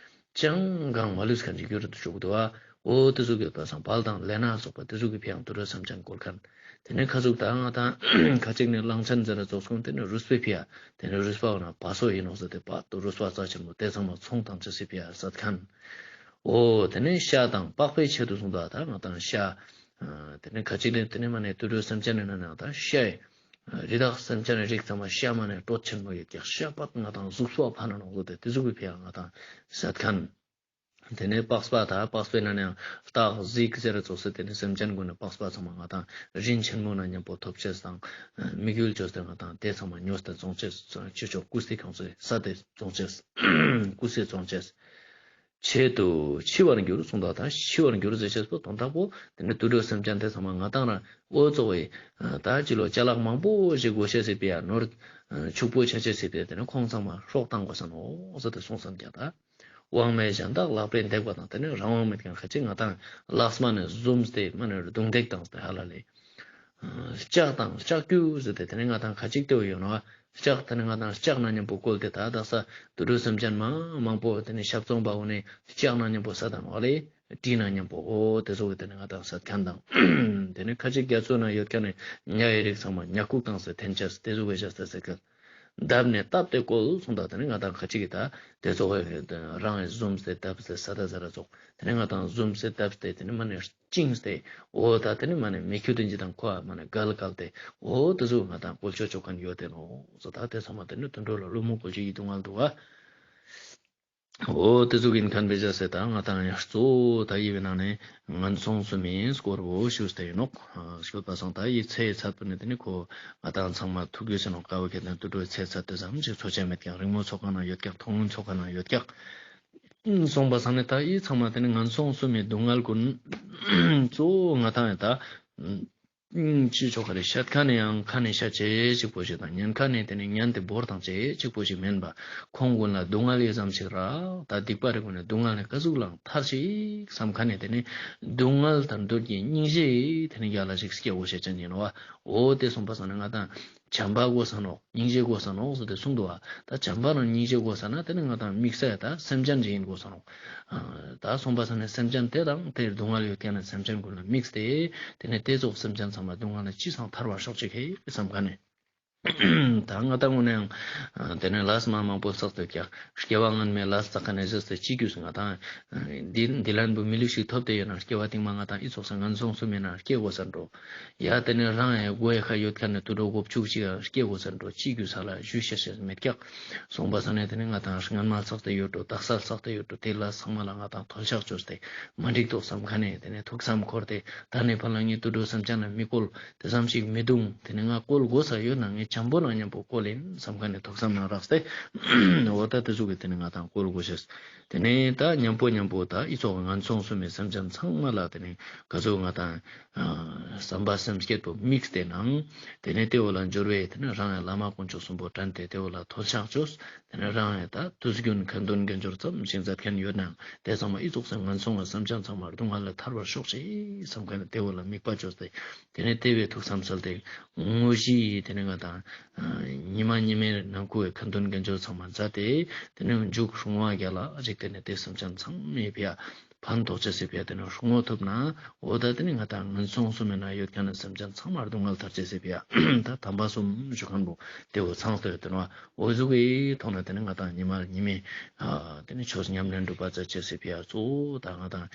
ཅང་གང་མ་ལུས་མཁན་ཅིག་གྱུར་དུ་བཅུག་འདུག་བ། འོ་དེ་ཟུག་ཡོད་པ་སང་དཔའ་དང་ལས་ན་སོགས་པ་དེ་ཟུག་གི་ཕི་ཡ་དུད་འགྲོ་སེམས་ཅན་བཀོལ་མཁན། དེ་ནས་ཁ་ཟུག་ད་ང་དང་ཁ་ཅིག་ནི་གླང་ཆེན་ཟེར་ར་ཙོགས་ཀུན་དེ་ནི་རུས་པའི་ཕི་ཡ་དེ་ནི་རུས་པ་བོ་ན་བ་སོ་ཡིན་ནོག་ཟེར་ཏེ་བ་དུ་རུས་པ་རྩ་ཆེན་མོ་དེ་ཚང་མ་ཚོང་བཏང་ཅེས་སི་ཕི་ཡ་བསད་མཁན། འོ་དེ་ནས་ཤ་དང་པགས་པའི་ཆེད་དུ་གསུངས་ད་ད་ང་དང་ཤ་དེ་ནས་ཁ་ཅིག་ནི་དེ་ནས་མ་ནས་དུད་འགྲོ་སེམས་ཅན་ནི་ནང་ན་ད་ཤ་རི་དྭགས་སེམས་ཅན་རིགས་ཚང་མ་ཤ་མ་ནས་དྲོད་ཆེན་མོ་ཡོད་ཀྱག། ཤ་བད་ང་དང་གཟུགས་པོ་ཕན་ནོག་ཟེར་ཏེ་དེ་ཟུག་གི་ཕི་ཡ་ང་དང་བསད་མཁན། དེ་ནས་པགས་པ་ད་པགས་པའི་ནང་ནས་སྟག་གཟིག་ཟེར་ར་ཙོགས་སེ་དེ་ནས་སེམས་ཅན་ཀུན་ནི་པགས་པ་ཚང་མ་ང་དང་རིན་ཆེན་མོ་ན་མཉམ་པོ་ཐོབ་ཅེས་དང་དམིགས་ཡུལ་བཅོས་ཏེ་ང་དང་དེ་ཚང་མ་ཉོས་ཏེ་བཙོང་ཅེས། ཆོས་ཕྱོགས་ཀུ་སྟི་གང་ཚོས་ས་དེ་བཙོང་ཅེས། ཀུ་སྟི་བཙོང་ཅེས། ཆེད་དུ་འཆི་བར་འགྱུར་གསུངས་ད་ད་འཆི་བར་འགྱུར་ཟེར་ཅེས་པོ་དོན་དག་པོ་དེ་ནི་དུད་འགྲོ་སེམས་ཅན་དེ་ཚང་མ་ང་དང་རང་འོ་ཙོགས་པའི་ད་ཅི་ལོ་ཅ་ལག་མང་པོ་ཞིག་དགོས་ཤེས་སི་ཕི་ཡ་ནོར་ཕྱུག་པོ་ཆ་ཅེས་སི་ཕི་ཡ་དེ་ནི་ཁོང་ཚང་མ་སྲོག་བཏང་དགོས་ས་ནོག་ཟེར་ཏེ་གསུངས་སམ་ཀྱག་ད། དབང་མེད་གཞན་དག་ལག་པས་འདེགས་པ་དང་། དེ་ནི་རང་དབང་མེད་མཁན་ཁ་ཅིག་ང་དང་ལགས་མ་ནས་བཟུམས་ཏེ་མ་ནས་རྡུང་རྡེག་བཏང་སྟེ་ཧ་ལ་ལས། ལྕགས་དང་ལྕགས་ཀྱུ་ཟེར་ཏེ་དེ་ནི་ང་དང་ཁ་ཅིག་དེ་བོ་ཡོད་ནོག། ལྕགས་དེ་ནི་ང་དང་ལྕགས་ན་མཉམ་པོ་བཀོལ་ཏེ་ད་དག་ས་དུད་འགྲོ་སེམས་ཅན་མ་མང་པོ་དེ་ནི་ཤ་བཙོང་པ་བོ་ནི་ལྕགས་ན་མཉམ་པོ་ས་དང་ནོག་ལས། དྲིས་ན་མཉམ་པོ་འོ་དེ་ཚོ་གི་དེ་ནི་ང་དང་སད་ཁན་དང་དེ་ནི་ཁ་ཅིག་རྒྱ་མཚོ་ན་ཡོད་ཁན་ནི་ཉ་ཡི་རིགས་ཚང་མ་ཉ་ཁུག་དང་ཟེར་འཐེན་ཆས་དེ་ཚོ་གི་ཆས་ཏེ་ཟེར་ཁན། འདབ་ནས་བཏབ་སྟེ་བཀོལ་གསུངས་ད། དེ་ནི་ང་དང་ཁ་ཅིག་གི་ད་དེ་ཚོ་གི་རང་གི་བཟུམ་སྟེ་བཏབ་སྟེ་ས་ད་ཟ་ར་ཚོགས་དེ་ནི་ང་དང་བཟུམ་སྟེ་བཏབ་སྟེ་དེ་ནི་མ་ནི་བཅིངས་ཏེ་འོ་ད་དེ་ནི་མ་ནི་མི་ཁྱུ་དེ་ཅི་དང་ཁོ་མ་ནི་གལ་གལ་ཏེ་འོ་དེ་ཚོ་ང་དང་བཀོལ་ཆོག་ཆོག་ཁན་ཡོད་དེ་ནོག་ཟེར། ད་དེ་ཚང་མ་དེ་ནི་དུད་འགྲོ་ལ་ཀླུ་མོ་བཀོལ་ཆོག་གི་སྡུག་བསྔལ་འདུག་ག། འོ་དེ་ཚོ་གི་ཁན་བེ་ཇ་སེ་ད་ང་དང་ཡང་གཙོ་བོ་ད་ཡི་བའི་ནང་ནས་ངན་སོང་གསུམ་མི་སྐོར་བོ་ཞུས་ཏེ་ཡིན་ནོག། ཞུས་པ་སང་ད་ཡི་ཚེ་ཚད་པོ་ནི་དེ་ནི་ཁོ་ང་དང་ཚང་མ་ཐུག་རྒྱུ་ཟེར་ནོག། ཀ་བོ་ཁེ་དང་དུད་འགྲོའི་ཚེ་ཚད་དེ་ཙམ་ཞིག་འཚོ་ཆ་མེད་ཀྱང་རིང་མོ་འཚོ་ཁན་ཡོད་ཀྱང་ཐུང་ངུ་འཚོ་ཁན་ཡོད་ཀྱང་སོང་པ་སང་ནི་ད་ཡི་ཚང་མ་དེ་ནི་ངན་སོང་གསུམ་མི་སྡུག་བསྔལ་ཀུན་གཙོ་བོ་ང་དང་ཡང་ད། ཅི་ཆོག་ག་རེ་ཤད་ཁན་ནི་ཡང་ཁན་ནི་ཤད་ཅེས་ཅིག་པོ་ཞིག་དང་ཉན་ཁན་ནི་དེ་ནི་ཉན་ཏེ་བོར་དང་ཅེས་ཅིག་པོ་ཞིག་མེན་པ། ཁོང་ཀུན་ལ་སྡུག་བསྔལ་ཡོད་ཙམ་ཞིག་རག། ད་སྡིག་པ་རེ་ཀུན་ནི་སྡུག་བསྔལ་ནི་ཀ་ཟུག་ལའང་ཐར་ཅིག་སམ་ཁན་ནི་དེ་ནི་སྡུག་བསྔལ་དང་འདོད་ཀྱི་སྙིང་རྗེ་དེ་ནི་རྒྱ་ལ་ཞིག་སྐྱེ་དགོས་ཤེས་ཅན་ཡིན་ནོག་པ། འོ་དེ་སོང་པ་སང་ནི་ང་དང་བྱམས་པ་དགོས་ས་ནོག། སྙིང་རྗེ་དགོས་ས་ནོག་ཟེར་ཏེ་གསུངས་འདུག་པ། ད་བྱམས་པ་དང་སྙིང་རྗེ་དགོས་ས་ན་དེ་ནི་ང་དང་དམིགས་ས་ཡ་ད་སེམས་ཅན་ཅིག་ཡིན་དགོས་ས་ནོག། ཨ་ད་སོང་པ་སང་ནི་སེམས་ཅན་དེ་དང་དེ་སྡུག་བསྔལ་ཡོད་ཁན་ནི་སེམས་ཅན་ཀུན་ལ་དམིགས་ཏེ་དེ་ནི་དེ་ཚོགས་སེམས་ཅན་ཚང་མ་སྡུག་བསྔལ་ལས་ཅི་སང་ཐར་བར་ཤོག་ཅིག་ཧེ་སམ་ཁན་ནི། ད་ང་དང་ངོ་ནའང་དེ་ནི་ལས་མ་མང་པོ་བསགས་ཏེ་ཀྱང་སྐྱེ་བ་སྔན་མའི་ལས་བསགས་ཁན་ནི་ཟེར་ཏེ་ཅི་རྒྱུས་ང་དང་འདི་འདི་ལན་པོ་མི་ལུས་ཤིག་ཐོབ་སྟེ་ཡོད་ན་སྐྱེ་བ་རྟིང་མ་ང་དང་ཨི་ཙོགས་སེ་ངན་སོང་གསུམ་མི་ནང་སྐྱེ་དགོས་ས་འགྲོ། ཡ་དེ་ནི་རང་ཡང་མགོ་ཡ་ཁ་ཡོད་ཁན་ནི་དུད་འགྲོ་གོ་བཅུག་ཅིག་ཡང་སྐྱེ་དགོས་ས་འགྲོ་ཅི་རྒྱུ་ས་ལ་ཞུ་ཤེས་ཤེས་མེད་ཀྱག། སོང་པ་སང་ནི་དེ་ནི་ང་དང་སྔན་མ་བསགས་ཏེ་ཡོད་འགྲོ་དག་ས་བསགས་ཏེ་ཡོད་འགྲོ་དེ་ལ་ཚང་མ་ལ་ང་དང་ཐོལ་ཤག་བཅོས་ཏེ་མ་འགྲིག་ཏོག་སམ་ཁན་ནི་དེ་ནི་ཐུགས་བསམ་འཁོར་ཏེ་ད་ནི་ཕར་ལ་ངའི་དུད་འགྲོ་སེམས་ཅན་ལ་མི་བཀོལ་དེ་ཙམ་ཞིག་མི་རྡུང་དེ་ནི་ང་བཀོལ་དགོས་ས་ཡོད་ན་ངའི་བྱམས་པོ་ནང་མཉམ་པོ་བཀོལ་ཡིན་སམ་ཁན་ནི་ཐུགས་བསམ་ནང་རགས་ཏེ་འོ་ད་དེ་ཟུག་གི་དེ་ནི་ང་དང་བཀོལ་དགོས་ཤེས། དེ་ནས་ད་མཉམ་པོ་མཉམ་པོ་ད་ཨི་ཙོགས་ངན་སོང་གསུམ་མི་སེམས་ཅན་ཚང་མ་ལ་དེ་ནས་ག་ཚོད་ང་དང་བསམ་པ་སེམས་བསྐྱེད་པོ་དམིགས་ཏེ་ནང་དེ་ནས་དེ་བོ་ལ་འབྱོར་བའི་དེ་ནས་རང་ཡང་བླ་མ་དཀོན་མཆོག་གསུམ་པོ་དྲན་ཏེ་དེ་བོ་ལ་ཐོལ་ཤག་བཅོས། དེ་ནས་རང་ཡང་ད་དུས་རྒྱུན་ཁ་འདོན་དགེ་སྦྱོར་ཙམ་ཞིག་མཛད་ཁན་ཡོད་ནའང་དེ་ཚང་མ་ཨི་ཙོགས་སེ་ངན་སོང་བའི་སེམས་ཅན་ཚང་མ་སྡུག་བསྔལ་ལས་ཐར་བར་ཤོག་ཅིག་སམ་ཁན་དེ་བོ་ལ་དམིགས་པ་བཅོས་ཏེ་དེ་ནས་དེ་བོའི་ཐུགས་བསམ་སལ་ཏེ་དངོས་གཞི་དེ་ནས་ང་དང་ཉི་མ་ཉི་མའི་ནང་ཁུལ་གྱི་ཁ་འདོན་དགེ་སྦྱོར་ཚང་མ་མཛད་དེ་དེ་ནས་མཇུག་སྲུང་བ་རྒྱ་ལ་ཅིག་དེ་ནས་དེ་སེམས་ཅན་ཚང་མའི་ཕི་ཡ་ཕན་ཐོགས་ཅེས་སི་ཕི་ཡ་དེ་ནས་སྲུང་བ་ཐུབ་ན་འོ་ད་དེ་ནས་ང་དང་ངན་སོང་གསུམ་མི་ནང་ཡོད་ཁན་ནི་སེམས་ཅན་ཚང་མ་སྡུག་བསྔལ་ཐར་ཅེས་སི་ཕི་ཡ་ད་དམ་པ་གསུམ་ཞུ་ཁན་པོ་དེ་བོ་ཚང་སྟེ་ཡོད་དེ་ནོག། འོ་ཟུག་གི་ཐོག་ནས་དེ་ནས་ང་དང་ཉི་མ་ཉི་མའི་དེ་ནས་ཆོས་ཉམས་ལེན་སྒྲུབ་པ་མཛད་ཅེས་སི་ཕི་ཡ་གཙོ་བོ་ད་ང་དང་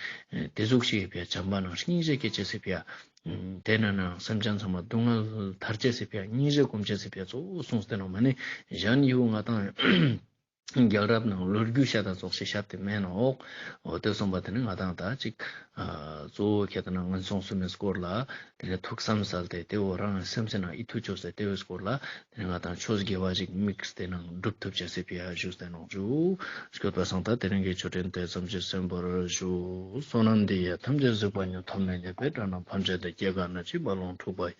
དེ་ཟུག་ཞིག་ཕི་ཡ་བྱམས་པ་ནང་སྙིང་རྗེ་སྐྱེ་ཅེས་སི་ཕི་ཡ། དེ་ན་ན་སེམས་ཅན་ཚང་མ་སྡུག་བསྔལ་ཐར་ཅེས་སི་ཕི་ཡ་སྙིང་རྗེ་སྒོམ་ཅེས་སི་ཕི་ཡ་གཙོ་བོ་གསུངས་ཏེ་ནོག། མ་ནི་གཞན་ཡུལ་ང་དང་རྒྱལ་རབས་ནང་ལོ་རྒྱུས་བཤད་ད་ཙོགས་ཤིག་བཤད་དེ་མེན་ནོག། འོ་དེ་སོང་པ་དེ་ནི་ང་དང་ད་ཅིག་གཙོ་བོ་ཁྱེད་ན་ངན་སོང་གསུམ་མི་སྐོར་ལ་དེ་ནི་ཐུགས་བསམ་སལ་ཏེ་དེ་བོ་རང་སེམས་སི་ནང་ཨི་ཐུགས་བཅོས་ཏེ་དེ་བོའི་སྐོར་ལ་དེ་ནི་ང་དང་ཆོས་དགེ་བ་ཞིག་དམིགས་ཏེ་ནང་སྒྲུབ་ཐུབ་ཅེས་སི་ཕི་ཡ་ཞུས་ཏེ་ནོག་ཞུ། སྐྱོད་པ་སང་ད་དེ་རིང་གི་ཆོས་འབྲེལ་དེ་ཙམ་ཞིག་གསན་པར་ཞུ། བསོད་ནམས་འདི་ཡིས་ཐམས་ཅད་གཟིགས་པ་ཉིད། ཐོབ་ནས་ཉེས་པའི་དགྲ་རྣམས་ཕམ་བྱས་ཏེ། སྐྱེ་རྒ་ན་འཆིའི་རྦ་ཀློང་འཁྲུགས་པ་ཡི།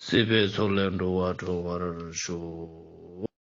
སྲིད་པའི་མཚོ་ལས་འགྲོ་བ་སྒྲོལ་བར་ཤོག།